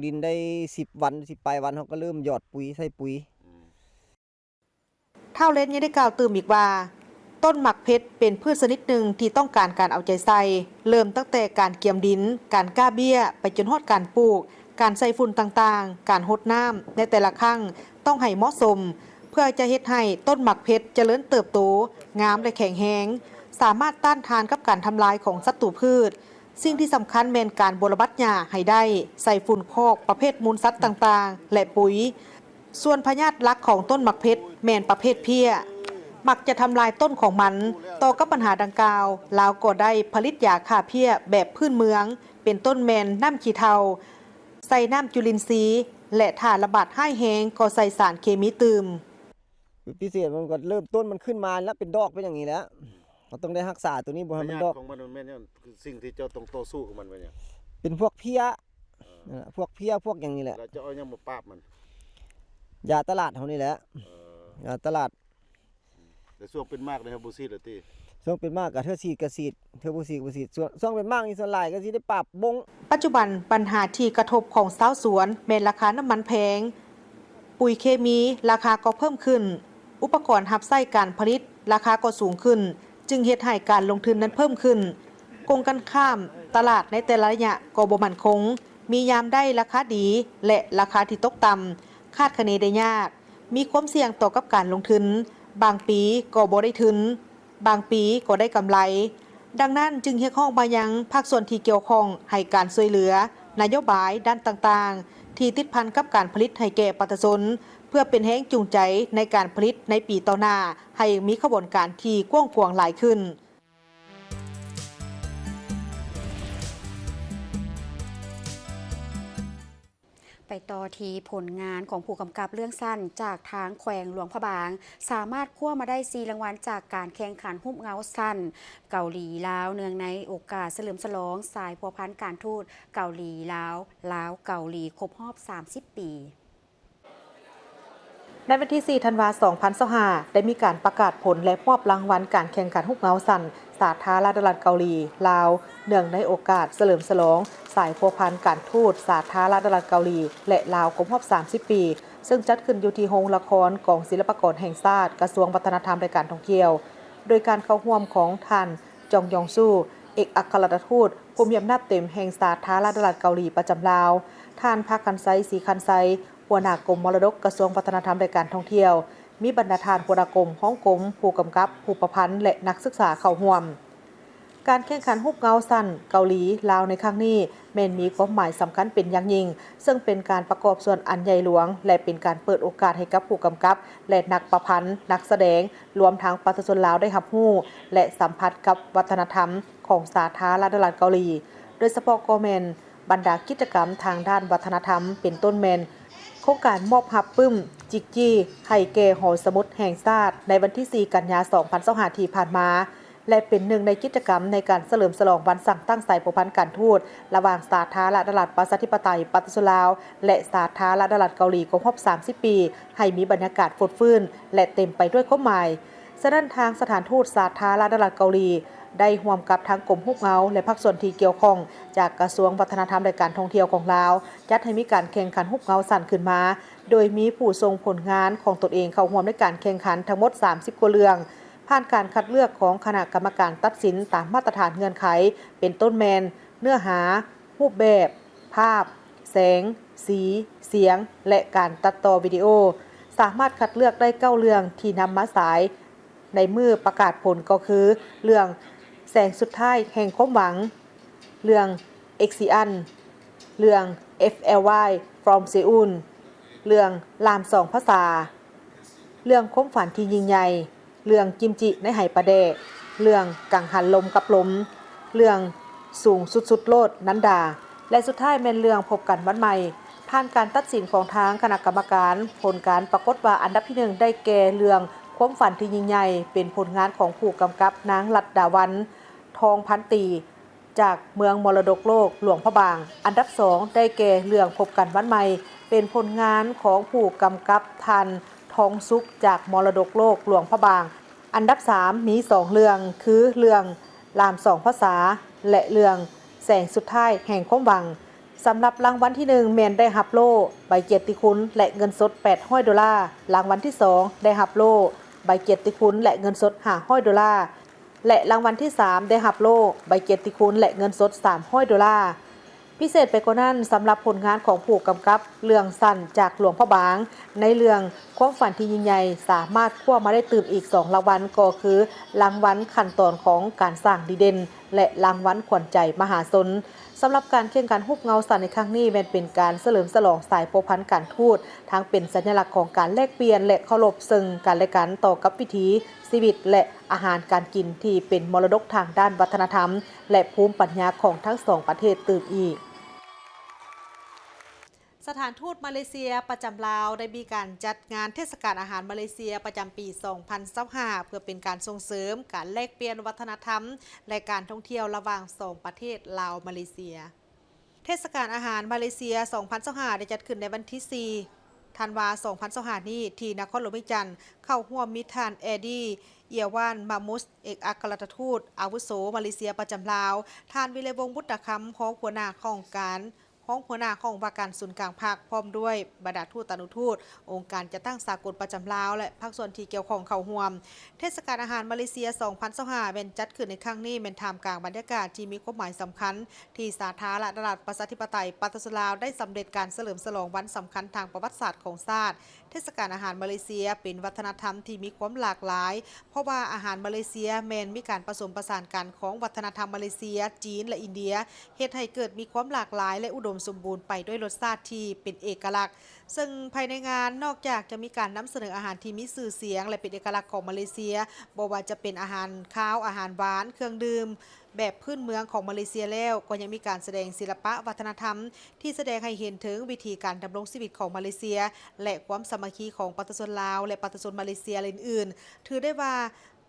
ດິນໄດ້ສິບວັນ ສິບປາຍວັນ ເຮົາກະເລີ່ມຢອດປຸຍ ໃສ່ປຸຍ. ອືມ ທ້າວເລນຍັງໄດ້ກ່າວຕື່ມອີກວ່າ ຕົ້ນໝາກເພັດເປັນພືດຊະນິດໜຶ່ງທີ່ຕ້ອງການການເອົາໃຈໃສ່ ເລີ່ມຕັ້ງແຕ່ການກຽມດິນ, ການກ້າເບ້ຍ ໄປຈົນຮອດການປູກ, ການໃສ່ຝຸ່ນຕ່າງໆ, ການຫົດນ້ຳໃນແຕ່ລະຄັ້ງຕ້ອງໃຫ້ເໝາະສົມ ເພື່ອຈະເຮັດໃຫ້ຕົ້ນໝາກເພັດຈະເລີນເຕີບໂຕ, ງາມ ແລະ ແຂງແຮງ, ສາມາດຕ້ານທານກັບການທຳລາຍຂອງສັດຕູພືດ. ສິ່ງທີ່ສຳຄັນແມ່ນການບົວລະບັດຫຍ້າໃຫ້ໄດ້, ໃສ່ຝຸ່ນຄອກປະເພດມູນສັດຕ່າງໆ ແລະ ປຸຍ. ສ່ວນພະຍາດຫຼັກຂອງຕົ້ນໝາກເພັດແມ່ນປະເພດເພຍ ມັກຈະທຳລາຍຕົ້ນຂອງມັນ. ຕໍ່ກັບບັນຫາດັ່ງກ່າວ, ລາວກໍໄດ້ຜະລິດຢາຂ້າເພຍແບບພື້ນເມືອງ ເປັນຕົ້ນແມ່ນນ້ຳຂີ້ເຖົ່າ, ໃສ່ນ້ຳຈຸລິນຊີ ແລະ ຖ້າລະບາດຮ້າຍແຮງກໍໃສ່ສານເຄມີຕື່ມ. ຈຸດພິເສດມັນກໍເລີ່ມຕົ້ນມັນຂຶ້ນມາແລ້ວ ເປັນດອກເປັນຫຍັງນີ້ແຫຼະ. ເຮົາຕ້ອງໄດ້ຮັກສາໂຕນີ້ບໍ່ໃຫ້ມັນດອກ. ພະຍາດຂອງມັນແມ່ນຫຍັງ? ຄືສິ່ງທີ່ເຈົ້າຕ້ອງຕໍ່ສູ້ກັບມັນແມ່ນຫຍັງ? ເປັນພວກເພຍ ເອີ ນັ້ນແຫຼະ ພວກເພຍພວກຫຍັງນີ້ແຫຼະ. ແລ້ວເຈົ້າເອົາຫຍັງມາປາບມັນ? ຢາຕະຫຼາດເຮົານີ້ແຫຼະ. ເອີ ຢາຕະຫຼາດ. ແລ້ວຊ່ວງເປັນໝາກນີ້ເຮົາບໍ່ສີດລະຕິ? ຊ່ວງເປັນໝາກກະເທື່ອສີດກະສີດ ເທື່ອບໍ່ສີດກະບໍ່ສີດ. ຊ່ວງ ຊ່ວງເປັນໝາກນີ້ສ່ວນຫຼາຍກະຊິໄດ້ປາບບົ້ງ. ປັດຈຸບັນບັນຫາທີ່ກະທົບຂອງຊາວສວນແມ່ນລາຄານ້ຳມັນແພງ, ປຸຍເຄມີລາຄາກໍເພີ່ມຂຶ້ນ, ອຸປະກອນຮັບໃຊ້ການຜະລິດລາຄາກໍສູງຂຶ້ນ, ຈຶ່ງເຮັດໃຫ້ການລົງທຶນນັ້ນເພີ່ມຂຶ້ນ. ກົງກັນຂ້າມ, ຕະຫຼາດໃນແຕ່ລະໄລຍະກໍບໍ່ໝັ້ນຄົງ, ມີຍາມໄດ້ລາຄາດີ ແລະ ລາຄາທີ່ຕົກຕ່ຳ ຄາດຄະເນໄດ້ຍາກ, ມີຄວາມສ່ຽງຕໍ່ກັບການລົງທຶນ, ບາງປີກໍບໍ່ໄດ້ທຶນ, ບາງປີກໍໄດ້ກຳໄລ. ດັ່ງນັ້ນຈຶ່ງຮຽກຮ້ອງມາຍັງພາກສ່ວນທີ່ກ່ຽວຂ້ອງໃຫ້ການຊ່ວຍເຫຼືອນະໂຍບາຍດ້ານຕ່າງໆ ທີ່ຕິດພັນກັບການຜະລິດໃຫ້ແກ່ປະຊາຊົນ ເພື່ອເປັນແຮງຈູງໃຈໃນການຜະລິດໃນປີຕໍ່ໜ້າ ໃຫ້ມີຂະບວນການທີ່ກວ້າງຂວາງຫຼາຍຂຶ້ນ. ໄປຕໍ່ທີ່ຜົນງານຂອງຜູ້ກຳກັບເລື່ອງສັ້ນຈາກທາງແຂວງຫຼວງພະບາງ ສາມາດຄວ້າມາໄດ້ສີ່ລາງວັນຈາກການແຂ່ງຂັນຮູບເງົາສັ້ນເກົາຫຼີລາວ ເນື່ອງໃນໂອກາດສະເຫຼີມສະຫຼອງສາຍພົວພັນການທູດເກົາຫຼີລາວ ລາວ-ເກົາຫຼີ ຄົບຮອບສາມສິບປີ. ໃນວັນທີສີ່ ທັນວາ ສອງພັນຊາວຫ້າ ໄດ້ມີການປະກາດຜົນ ແລະ ມອບລາງວັນການແຂ່ງຂັນຮູບເງົາສັ້ນສາທາລະນະລັດເກົາຫຼີລາວ ເນື່ອງໃນໂອກາດສະເຫຼີມສະຫຼອງສາຍພົວພັນການທູດສາທາລະນະລັດເກົາຫຼີ ແລະ ລາວ ຄົບຮອບສາມສິບປີ ເຊິ່ງຈັດຂຶ້ນຢູ່ທີ່ໂຮງລະຄອນກອງສິລະປາກອນແຫ່ງຊາດ ກະຊວງວັດທະນະທຳ ແລະ ການທ່ອງທ່ຽວ ໂດຍການເຂົ້າຮ່ວມຂອງທ່ານ ຈອງຢອງຊູ ເອກອັກຄະລັດຖະທູດຜູ້ມີອຳນາດເຕັມແຫ່ງສາທາລະນະລັດເກົາຫຼີປະຈຳລາວ, ທ່ານ ພາຄັນໄຊ ສີຄັນໄຊ ຫົວໜ້າກົມມໍລະດົກ ກະຊວງວັດທະນະທຳ ແລະ ການທ່ອງທ່ຽວ, ມີບັນດາທ່ານຫົວໜ້າກົມ, ຮອງກົມ, ຜູ້ກຳກັບ, ຜູ້ປະພັນ ແລະ ນັກສຶກສາເຂົ້າຮ່ວມ. ການແຂ່ງຂັນຮູບເງົາສັ້ນເກົາຫຼີລາວໃນຄັ້ງນີ້ ແມ່ນມີຄວາມໝາຍສຳຄັນເປັນຢ່າງຍິ່ງ, ເຊິ່ງເປັນການປະກອບສ່ວນອັນໃຫຍ່ຫຼວງ ແລະ ເປັນການເປີດໂອກາດໃຫ້ກັບຜູ້ກຳກັບ ແລະ ນັກປະພັນ, ນັກສະແດງ, ລວມທັງປະຊາຊົນລາວໄດ້ຮັບຮູ້ ແລະ ສຳຜັດກັບວັດທະນະທຳຂອງສາທາລະນະລັດເກົາຫຼີ, ໂດຍສະເພາະກໍແມ່ນ ບັນດາກິດຈະກຳທາງດ້ານວັດທະນະທຳ ເປັນຕົ້ນແມ່ນໂຄງການມອບຮັບປຶ້ມຈິກຈີ້ໃຫ້ແກ່ຫໍສະໝຸດແຫ່ງຊາດ ໃນວັນທີສີ່ ກັນຍາ ສອງພັນຊາວຫ້າ ທີ່ຜ່ານມາ ແລະ ເປັນໜຶ່ງໃນກິດຈະກຳໃນການສະເຫຼີມສະຫຼອງວັນສ້າງຕັ້ງສາຍພົວພັນການທູດ ລະຫວ່າງສາທາລະນະລັດປະຊາທິປະໄຕປະຊາຊົນລາວ ແລະ ສາທາລະນະລັດເກົາຫຼີ ຄົບຮອບສາມສິບປີ ໃຫ້ມີບັນຍາກາດຟົດຟື້ນ ແລະ ເຕັມໄປດ້ວຍຄວາມໝາຍ. ສະນັ້ນ ທາງສະຖານທູດສາທາລະນະລັດເກົາຫຼີ ໄດ້ຮ່ວມກັບທາງກົມຮູບເງົາ ແລະ ພາກສ່ວນທີ່ກ່ຽວຂ້ອງ ຈາກກະຊວງວັດທະນະທຳ ແລະ ການທ່ອງທ່ຽວຂອງລາວ ຈັດໃຫ້ມີການແຂ່ງຂັນຮູບເງົາສັ້ນຂຶ້ນມາ, ໂດຍມີຜູ້ສົ່ງຜົນງານຂອງຕົນເອງເຂົ້າຮ່ວມໃນການແຂ່ງຂັນທັງໝົດສາມສິບກວ່າເລື່ອງ, ຜ່ານການຄັດເລືອກຂອງຄະນະກຳມະການຕັດສິນຕາມມາດຕະຖານເງື່ອນໄຂ ເປັນຕົ້ນແມ່ນ ເນື້ອຫາ, ຮູບແບບ, ພາບ, ແສງ, ສີ, ສຽງ ແລະ ການຕັດຕໍ່ວິດີໂອ. ສາມາດຄັດເລືອກໄດ້ເກົ້າເລື່ອງທີ່ນຳມາສາຍໃນມື້ປະກາດຜົນ ກໍຄື ເລື່ອງແສງສຸດທ້າຍແຫ່ງຄວາມຫວັງ, ເລື່ອງ Execution, ເລື່ອງ F L Y from Seoul, ເລື່ອງລາມສອງພາສາ, ເລື່ອງຄວາມຝັນທີ່ຍິ່ງໃຫຍ່, ເລື່ອງກິມຈິໃນໄຫປາແດກ, ເລື່ອງກັງຫັນລົມກັບລົມ, ເລື່ອງສູງສຸດໆໂລດ ນັນດາ ແລະ ສຸດທ້າຍແມ່ນເລື່ອງພົບກັນວັນໃໝ່. ຜ່ານການຕັດສິນຂອງທາງຄະນະກຳມະການ, ຜົນການປາກົດວ່າອັນດັບທີໜຶ່ງໄດ້ແກ່ເລື່ອງຄວາມຝັນທີ່ຍິ່ງໃຫຍ່ ເປັນຜົນງານຂອງຜູ້ກຳກັບນາງລັດດາວັນ ທອງພັນຕີ ຈາກເມືອງມໍລະດົກໂລກຫຼວງພະບາງ. ອັນດັບສອງໄດ້ແກ່ເລື່ອງພົບກັນວັນໃໝ່ ເປັນຜົນງານຂອງຜູ້ກຳກັບທ່ານ ທອງສຸກ ຈາກມໍລະດົກໂລກຫຼວງພະບາງ. ອັນດັບສາມມີສອງເລື່ອງ ຄືເລື່ອງລາມສອງພາສາ ແລະ ເລື່ອງແສງສຸດທ້າຍແຫ່ງຄວາມຫວັງ. ສຳລັບລາງວັນທີໜຶ່ງແມ່ນໄດ້ຮັບໂລ່, ໃບກຽດຕິຄຸນ ແລະ ເງິນສົດແປດຮ້ອຍໂດລາ, ລາງວັນທີສອງໄດ້ຮັບໂລ່, ໃບກຽດຕິຄຸນ ແລະ ເງິນສົດຫ້າຮ້ອຍໂດລາ ແລະ ລາງວັນທີສາມໄດ້ຮັບໂລ່, ໃບກຽດຕິຄຸນ ແລະ ເງິນສົດສາມຮ້ອຍໂດລາ. ພິເສດໄປກວ່ານັ້ນ, ສຳລັບຜົນງານຂອງຜູ້ກຳກັບເລື່ອງສັ້ນຈາກຫຼວງພະບາງ ໃນເລື່ອງຄວາມຝັນທີ່ຍິ່ງໃຫຍ່ ສາມາດຄວ້າມາໄດ້ຕື່ມອີກສອງລາງວັນ ກໍຄືລາງວັນຂັ້ນຕອນຂອງການສ້າງດີເດັ່ນ ແລະ ລາງວັນຂວັນໃຈມະຫາຊົນ. ສຳລັບການແຂ່ງຂັນຮູບເງົາສັ້ນໃນຄັ້ງນີ້ ແມ່ນເປັນການສະເຫຼີມສະຫຼອງສາຍພົວພັນການທູດ, ທັງເປັນສັນຍະລັກຂອງການແລກປ່ຽນ ແລະ ເຄົາລົບເຊິ່ງກັນ ແລະ ກັນ ຕໍ່ກັບວິຖີຊີວິດ ແລະ ອາຫານການກິນທີ່ເປັນມໍລະດົກທາງດ້ານວັດທະນະທຳ ແລະ ພູມປັນຍາຂອງທັງສອງປະເທດຕື່ມອີກ. ສະຖານທູດມາເລເຊຍປະຈຳລາວ ໄດ້ມີການຈັດງານເທດສະການອາຫານມາເລເຊຍປະຈຳປີສອງພັນຊາວຫ້າ ເພື່ອເປັນການສົ່ງເສີມການແລກປ່ຽນວັດທະນະທຳ ແລະ ການທ່ອງທ່ຽວລະຫວ່າງສອງປະເທດລາວ-ມາເລເຊຍ. ເທດສະການອາຫານມາເລເຊຍສອງພັນຊາວຫ້າ ໄດ້ຈັດຂຶ້ນໃນວັນທີສີ່ ທັນວາ ສອງພັນຊາວຫ້ານີ້ ທີ່ນະຄອນຫຼວງວຽງຈັນ, ເຂົ້າຮ່ວມມີທ່ານ ແອດີ ເອຍວານ ມາມຸສ ເອກອັກຄະລັດຖະທູດອາວຸໂສມາເລເຊຍປະຈຳລາວ, ທ່ານ ວິໄລວົງ ບຸດຕະຄຳ ຮອງຫົວໜ້າຫ້ອງການ ຮອງຫົວໜ້າຫ້ອງວ່າການສູນກາງພັກ ພ້ອມດ້ວຍບັນດາທູດຕານຸທູດ, ອົງການຈັດຕັ້ງສາກົນປະຈຳລາວ ແລະ ພາກສ່ວນທີ່ກ່ຽວຂ້ອງເຂົ້າຮ່ວມ. ເທດສະການອາຫານມາເລເຊຍສອງພັນຊາວຫ້າ ແມ່ນຈັດຂຶ້ນໃນຄັ້ງນີ້ ແມ່ນທ່າມກາງບັນຍາກາດທີ່ມີຄວາມໝາຍສຳຄັນ ທີ່ສາທາລະນະລັດປະຊາທິປະໄຕປະຊາຊົນລາວ ໄດ້ສຳເລັດການສະເຫຼີມສະຫຼອງວັນສຳຄັນທາງປະຫວັດສາດຂອງຊາດ. ເທດສະການອາຫານມາເລເຊຍເປັນວັດທະນະທຳທີ່ມີຄວາມຫຼາກຫຼາຍ, ເພາະວ່າອາຫານມາເລເຊຍແມ່ນມີການປະສົມປະສານກັນຂອງວັດທະນະທຳມາເລເຊຍ, ຈີນ ແລະ ອິນເດຍ, ເຮັດໃຫ້ເກີດມີຄວາມຫຼາກຫຼາຍ ແລະ ອຸດົມສົມບູນໄປດ້ວຍລົດຊາດທີ່ເປັນເອກະລັກ. ເຊິ່ງພາຍໃນງານ ນອກຈາກຈະມີການນຳສະເໜີອາຫານທີ່ມີຊື່ສຽງ ແລະ ເປັນເອກະລັກຂອງມາເລເຊຍ, ບໍ່ວ່າຈະເປັນອາຫານຄາວ, ອາຫານຫວານ, ເຄື່ອງດື່ມ ແບບພື້ນເມືອງຂອງມາເລເຊຍແລ້ວ, ກໍຍັງມີການສະແດງສິລະປະວັດທະນະທຳ ທີ່ສະແດງໃຫ້ເຫັນເຖິງວິຖີການດຳລົງຊີວິດຂອງມາເລເຊຍ ແລະ ຄວາມສາມັກຄີຂອງປະຊາຊົນລາວ ແລະ ປະຊາຊົນມາເລເຊຍ ແລະ ອື່ນໆ. ຖືໄດ້ວ່າ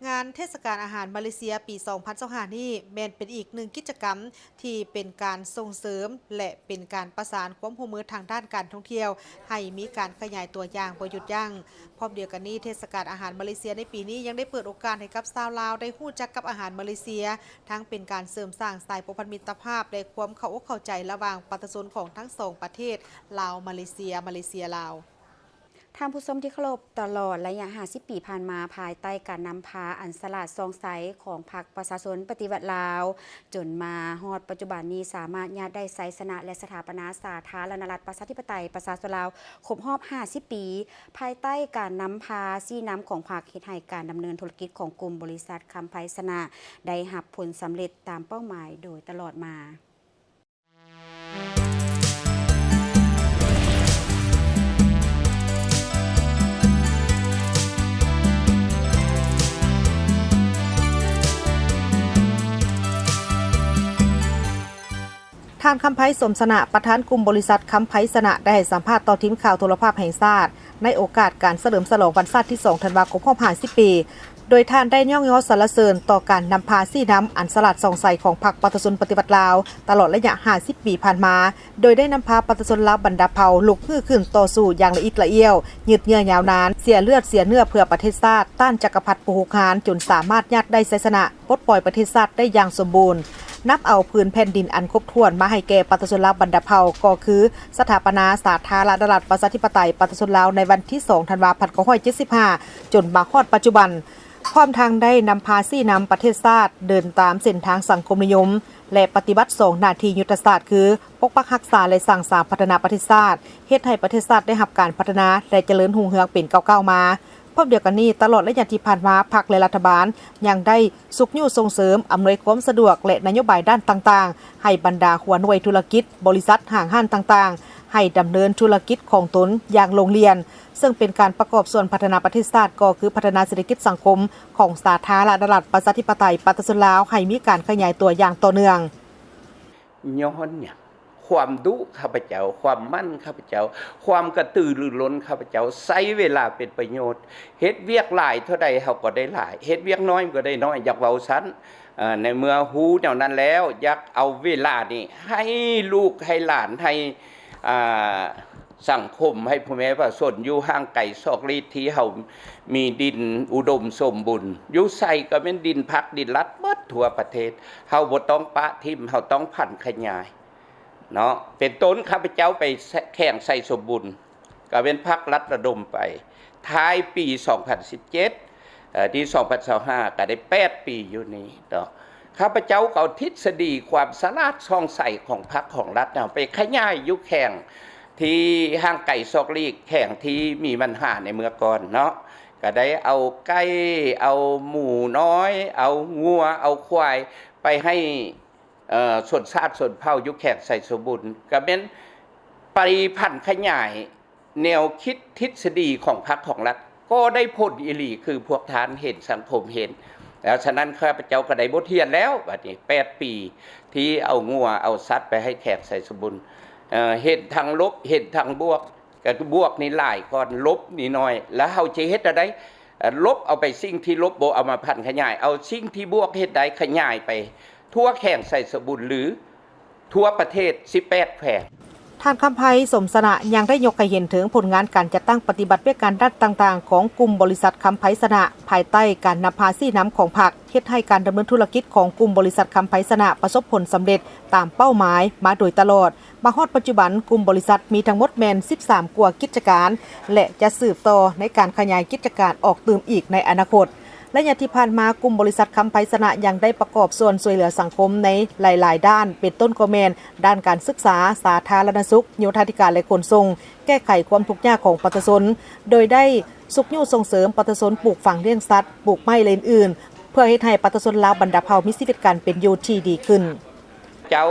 ງານເທດສະການອາຫານມາເລເຊຍປີສອງພັນຊາວຫ້ານີ້ ແມ່ນເປັນອີກໜຶ່ງກິດຈະກຳທີ່ເປັນການສົ່ງເສີມ ແລະ ເປັນການປະສານຄວາມຮ່ວມມືທາງດ້ານການທ່ອງທ່ຽວ ໃຫ້ມີການຂະຫຍາຍຕົວຢ່າງບໍ່ຢຸດຢັ້ງ. ພ້ອມດຽວກັນນີ້, ເທດສະການອາຫານມາເລເຊຍໃນປີນີ້ ຍັງໄດ້ເປີດໂອກາດໃຫ້ກັບຊາວລາວໄດ້ຮູ້ຈັກກັບອາຫານມາເລເຊຍ, ທັງເປັນການເສີມສ້າງສາຍພົວພັນມິດຕະພາບ ແລະ ຄວາມເຂົ້າອົກເຂົ້າໃຈລະຫວ່າງປະຊາຊົນຂອງທັງສອງປະເທດ ລາວ-ມາເລເຊຍ, ມາເລເຊຍ-ລາວ. ທ່ານຜູ້ຊົມທີ່ເຄົາລົບ, ຕະຫຼອດໄລຍະຫ້າສິບປີຜ່ານມາ, ພາຍໃຕ້ການນຳພາອັນສະຫຼາດສ່ອງໃສຂອງພັກປະຊາຊົນປະຕິວັດລາວ, ຈົນມາຮອດປັດຈຸບັນນີ້ ສາມາດຍາດໄດ້ໄຊຊະນະ ແລະ ສະຖາປະນາສາທາລະນະລັດປະຊາທິປະໄຕປະຊາຊົນລາວ ຄົບຮອບຫ້າສິບປີ, ພາຍໃຕ້ການນຳພາຊີ້ນຳຂອງພັກ ເຮັດໃຫ້ການດຳເນີນທຸລະກິດຂອງກຸ່ມບໍລິສັດຄຳໄພຊະນະ ໄດ້ຮັບຜົນສຳເລັດຕາມເປົ້າໝາຍໂດຍຕະຫຼອດມາ. ທ່ານ ຄຳໄພ ສົມຊະນະ ປະທານກຸ່ມບໍລິສັດຄຳໄພຊະນະ ໄດ້ໃຫ້ສຳພາດຕໍ່ທີມຂ່າວໂທລະພາບແຫ່ງຊາດ ໃນໂອກາດການສະເຫຼີມສະຫຼອງວັນຊາດທີສອງ ທັນວາ ຄົບຮອບຫ້າສິບປີ. ໂດຍທ່ານໄດ້ຍ້ອງຍໍສັນລະເສີນຕໍ່ການນຳພາຊີ້ນຳອັນສະຫຼາດສ່ອງໃສຂອງພັກປະຊາຊົນປະຕິວັດລາວ ຕະຫຼອດໄລຍະຫ້າສິບປີຜ່ານມາ, ໂດຍໄດ້ນຳພາປະຊາຊົນລາວບັນດາເຜົ່າລຸກຮືຂຶ້ນຕໍ່ສູ້ຢ່າງລະອິດລະອ້ຽວ, ຍືດເຍື້ອຍາວນານ, ເສຍເລືອດເສຍເນື້ອເພື່ອປະເທດຊາດ, ຕ້ານຈັກກະພັດຜູ້ຮຸກຮານ ຈົນສາມາດຍາດໄດ້ໄຊຊະນະ, ປົດປ່ອຍປະເທດຊາດໄດ້ຢ່າງສົມບູນ, ນຳເອົາພື້ນແຜ່ນດິນອັນຄົບຖ້ວນມາໃຫ້ແກ່ປະຊາຊົນລາວບັນດາເຜົ່າ ກໍຄືສະຖາປະນາສາທາລະນະລັດປະຊາທິປະໄຕປະຊາຊົນລາວໃນວັນທີສອງ ທັນວາ ພັນເກົ້າຮ້ອຍເຈັດສິບຫ້າ ຈົນມາຮອດປັດຈຸບັນ. ພ້ອມທັງໄດ້ນຳພາຊີ້ນຳປະເທດຊາດເດີນຕາມເສັ້ນທາງສັງຄົມນິຍົມ ແລະ ປະຕິບັດສອງໜ້າທີ່ຍຸດທະສາດ ຄື ປົກປັກຮັກສາ ແລະ ສ້າງສາພັດທະນາປະເທດຊາດ, ເຮັດໃຫ້ປະເທດຊາດໄດ້ຮັບການພັດທະນາ ແລະ ຈະເລີນຮຸ່ງເຮືອງເປັນກ້າວໆມາ. ພ້ອມດຽວກັນນີ້, ຕະຫຼອດໄລຍະທີ່ຜ່ານມາ, ພັກ ແລະ ລັດຖະບານຍັງໄດ້ຊຸກຍູ້ສົ່ງເສີມ, ອຳນວຍຄວາມສະດວກ ແລະ ນະໂຍບາຍດ້ານຕ່າງໆ ໃຫ້ບັນດາຫົວໜ່ວຍທຸລະກິດ, ບໍລິສັດ, ຫ້າງຮ້ານຕ່າງໆ ໃຫ້ດຳເນີນທຸລະກິດຂອງຕົນຢ່າງໂລ່ງລ່ຽນ, ເຊິ່ງເປັນການປະກອບສ່ວນພັດທະນາປະເທດຊາດ ກໍຄືພັດທະນາເສດຖະກິດສັງຄົມຂອງສາທາລະນະລັດປະຊາທິປະໄຕປະຊາຊົນລາວ ໃຫ້ມີການຂະຫຍາຍຕົວຢ່າງຕໍ່ເນື່ອງ. ຍ້ອນຫຍັງ? ຄວາມດຸຂ້າພະເຈົ້າ, ຄວາມໝັ່ນຂ້າພະເຈົ້າ, ຄວາມກະຕືລືລົ້ນຂ້າພະເຈົ້າ, ໃຊ້ເວລາເປັນປະໂຫຍດ, ເຮັດວຽກຫຼາຍເທົ່າໃດເຮົາກໍໄດ້ຫຼາຍ, ເຮັດວຽກນ້ອຍກໍໄດ້ນ້ອຍ, ຢາກເວົ້າຊັ້ນ. ເອີ ໃນເມື່ອຮູ້ແນວນັ້ນແລ້ວ, ຢາກເອົາເວລານີ້ໃຫ້ລູກໃຫ້ຫຼານ, ໃຫ້ ອ່າ ສັງຄົມ, ໃຫ້ພໍ່ແມ່ປະຊາຊົນຢູ່ຫ່າງໄກສອກຫຼີກ ທີ່ເຮົາມີດິນອຸດົມສົມບູນ, ຢູ່ໃສກໍແມ່ນດິນພັກດິນລັດໝົດທົ່ວປະເທດ. ເຮົາບໍ່ຕ້ອງປະຖິ້ມ, ເຮົາຕ້ອງຜັນຂະຫຍາຍເນາະ. ເປັນຕົ້ນ ຂ້າພະເຈົ້າໄປແຂວງໄຊສົມບູນ, ກໍເປັນພັກລັດລະດົມໄປ ທ້າຍປີສອງພັນສິບເຈັດ ເອີ ທີສອງພັນຊາວຫ້າ ກໍໄດ້ແປດປີຢູ່ນີ້ເນາະ. ຂ້າພະເຈົ້າກໍເອົາທິດສະດີຄວາມສະຫຼາດສ່ອງໃສຂອງພັກຂອງລັດເຮົາໄປຂະຫຍາຍຢູ່ແຂວງທີ່ຫ່າງໄກສອກຫຼີກ, ແຂວງທີ່ມີບັນຫາໃນເມື່ອກ່ອນເນາະ, ກໍໄດ້ເອົາໄກ່, ເອົາໝູນ້ອຍ, ເອົາງົວ, ເອົາຄວາຍໄປໃຫ້ ເອີ ຊົນຊາດຊົນເຜົ່າຢູ່ແຂວງໄຊສົມບູນ, ກໍແມ່ນໄປຜັນຂະຫຍາຍແນວຄິດທິດສະດີຂອງພັກຂອງລັດ, ກໍໄດ້ຜົນອີ່ຫຼີ ຄືພວກທ່ານເຫັນ, ສັງຄົມເຫັນ. ແລ້ວສະນັ້ນ ຂ້າພະເຈົ້າກໍໄດ້ບົດຮຽນແລ້ວ, ບັດນີ້ແປດປີທີ່ເອົາງົວເອົາສັດໄປໃຫ້ແຂວງໄຊສົມບູນ, ເອີ ເຫັນທັງລົບ ເຫັນທັງບວກ. ກໍຄືບວກນີ້ຫຼາຍກ່ອນ, ລົບນີ້ໜ້ອຍ, ແລ້ວເຮົາຈະເຮັດແນວໃດ? ເອີ ລົບເອົາໄປສິ່ງທີ່ລົບບໍ່ເອົາມາຜັນຂະຫຍາຍ, ເອົາສິ່ງທີ່ບວກເຮັດໄດ້ຂະຫຍາຍໄປທົ່ວແຂວງໄຊສົມບູນ ຫຼື ທົ່ວປະເທດສິບແປດແຂວງ. ທ່ານ ຄຳໄພ ສົມຊະນະ ຍັງໄດ້ຍົກໃຫ້ເຫັນເຖິງຜົນງານການຈັດຕັ້ງປະຕິບັດວຽກງານດ້ານຕ່າງໆຂອງກຸ່ມບໍລິສັດຄຳໄພຊະນະ ພາຍໃຕ້ການນຳພາຊີ້ນຳຂອງພັກ, ເຮັດໃຫ້ການດຳເນີນທຸລະກິດຂອງກຸ່ມບໍລິສັດຄຳໄພຊະນະປະສົບຜົນສຳເລັດຕາມເປົ້າໝາຍມາໂດຍຕະຫຼອດ. ມາຮອດປັດຈຸບັນ, ກຸ່ມບໍລິສັດມີທັງໝົດແມ່ນສິບສາມກວ່າກິດຈະການ ແລະ ຈະສືບຕໍ່ໃນການຂະຫຍາຍກິດຈະການອອກຕື່ມອີກໃນອະນາຄົດ. ໄລຍະທີ່ຜ່ານມາ, ກຸ່ມບໍລິສັດຄຳໄພຊະນະຍັງໄດ້ປະກອບສ່ວນຊ່ວຍເຫຼືອສັງຄົມໃນຫຼາຍໆດ້ານ, ເປັນຕົ້ນກໍແມ່ນດ້ານການສຶກສາ, ສາທາລະນະສຸກ, ໂຍທາທິການ ແລະ ຂົນສົ່ງ, ແກ້ໄຂຄວາມທຸກຍາກຂອງປະຊາຊົນ, ໂດຍໄດ້ຊຸກຍູ້ສົ່ງເສີມປະຊາຊົນປູກຝັງລ້ຽງສັດ, ປູກໄມ້ ແລະ ອື່ນໆ ເພື່ອເຮັດໃຫ້ປະຊາຊົນລາວບັນດາເຜົ່າມີຊີວິດການເປັນຢູ່ທີ່ດີຂຶ້ນ. ເຈົ້າ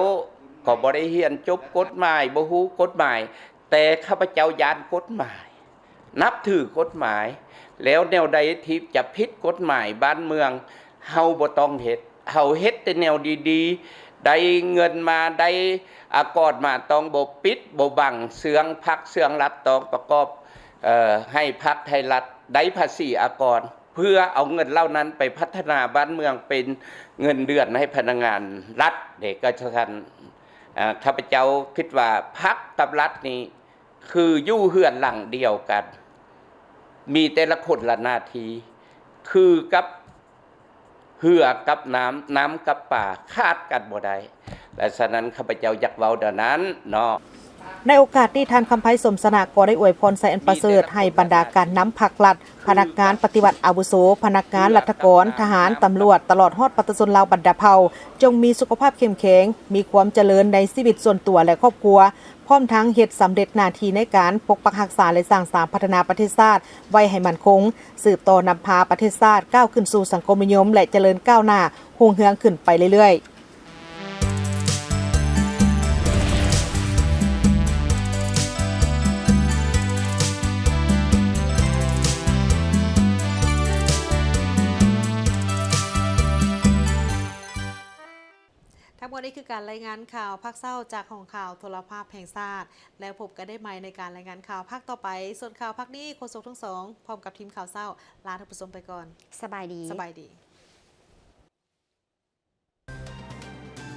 ກໍບໍ່ໄດ້ຮຽນຈົບກົດໝາຍ, ບໍ່ຮູ້ກົດໝາຍ, ແຕ່ຂ້າພະເຈົ້າຢ້ານກົດໝາຍ, ນັບຖືກົດໝາຍ, ແລ້ວແນວໃດທີ່ຈະຜິດກົດໝາຍບ້ານເມືອງ ເຮົາບໍ່ຕ້ອງເຮັດ, ເຮົາເຮັດແຕ່ແນວດີໆ, ໄດ້ເງິນມາ, ໄດ້ອາກອນມາ, ຕ້ອງບໍ່ປິດບໍ່ບັງ, ເຊື່ອງພັກເຊື່ອງລັດ, ຕ້ອງປະກອບ, ເອີ, ໃຫ້ພັກໃຫ້ລັດໄດ້ພາສີອາກອນ. ເພື່ອເອົາເງິນເຫຼົ່ານັ້ນໄປພັດທະນາບ້ານເມືອງ, ເປັນເງິນເດືອນໃຫ້ພະນັກງານລັດເດ. ກໍສະນັ້ນ, ເອີ, ຂ້າພະເຈົ້າຄິດວ່າພັກກັບລັດນີ້ຄືຢູ່ເຮືອນຫຼັງດຽວກັນ, ມີແຕ່ລະຄົນລະໜ້າທີ່, ຄືກັບເຮືອກັບນ້ຳ, ນ້ຳກັບປາ, ຂາດກັນບໍ່ໄດ້. ແລະ ສະນັ້ນ ຂ້າພະເຈົ້າຢາກເວົ້າແນວນັ້ນເນາະ. ໃນໂອກາດນີ້, ທ່ານ ຄຳໄພ ສົມຊະນະ ກໍໄດ້ອວຍພອນໄຊອັນປະເສີດໃຫ້ບັນດາການນຳພັກລັດ, ພະນັກງານປະຕິວັດອາວຸໂສ, ພະນັກງານລັດຖະກອນ, ທະຫານ, ຕຳຫຼວດ, ຕະຫຼອດຮອດປະຊາຊົນລາວບັນດາເຜົ່າ, ຈົ່ງມີສຸຂະພາບເຂັ້ມແຂງ, ມີຄວາມຈະເລີນໃນຊີວິດສ່ວນຕົວ ແລະ ຄອບຄົວ, ພ້ອມທັງເຮັດສຳເລັດໜ້າທີ່ໃນການປົກປັກຮັກສາ ແລະ ສ້າງສາພັດທະນາປະເທດຊາດໄວ້ໃຫ້ໝັ້ນຄົງ, ສືບຕໍ່ນຳພາປະເທດຊາດກ້າວຂຶ້ນສູ່ສັງຄົມນິຍົມ ແລະ ຈະເລີນກ້າວໜ້າຮຸ່ງເຮືອງຂຶ້ນໄປເລື້ອຍໆ. ທັງໝົດ ນີ້ຄືການລາຍງານຂ່າວພາກເຊົ້າຈາກຫ້ອງຂ່າວໂທລະພາບແຫ່ງຊາດ ແລ້ວພົບກັນໄດ້ໃໝ່ໃນການລາຍງານຂ່າວພາກຕໍ່ໄປ. ສ່ວນຂ່າວພາກນີ້ ໂຄສົກທັງສອງ ພ້ອມກັບທີມຂ່າວເຊົ້າ ລາທ່ານຜູ້ຊົມໄປກ່ອນ. ສະບາຍດີ. ສະບາຍດີ.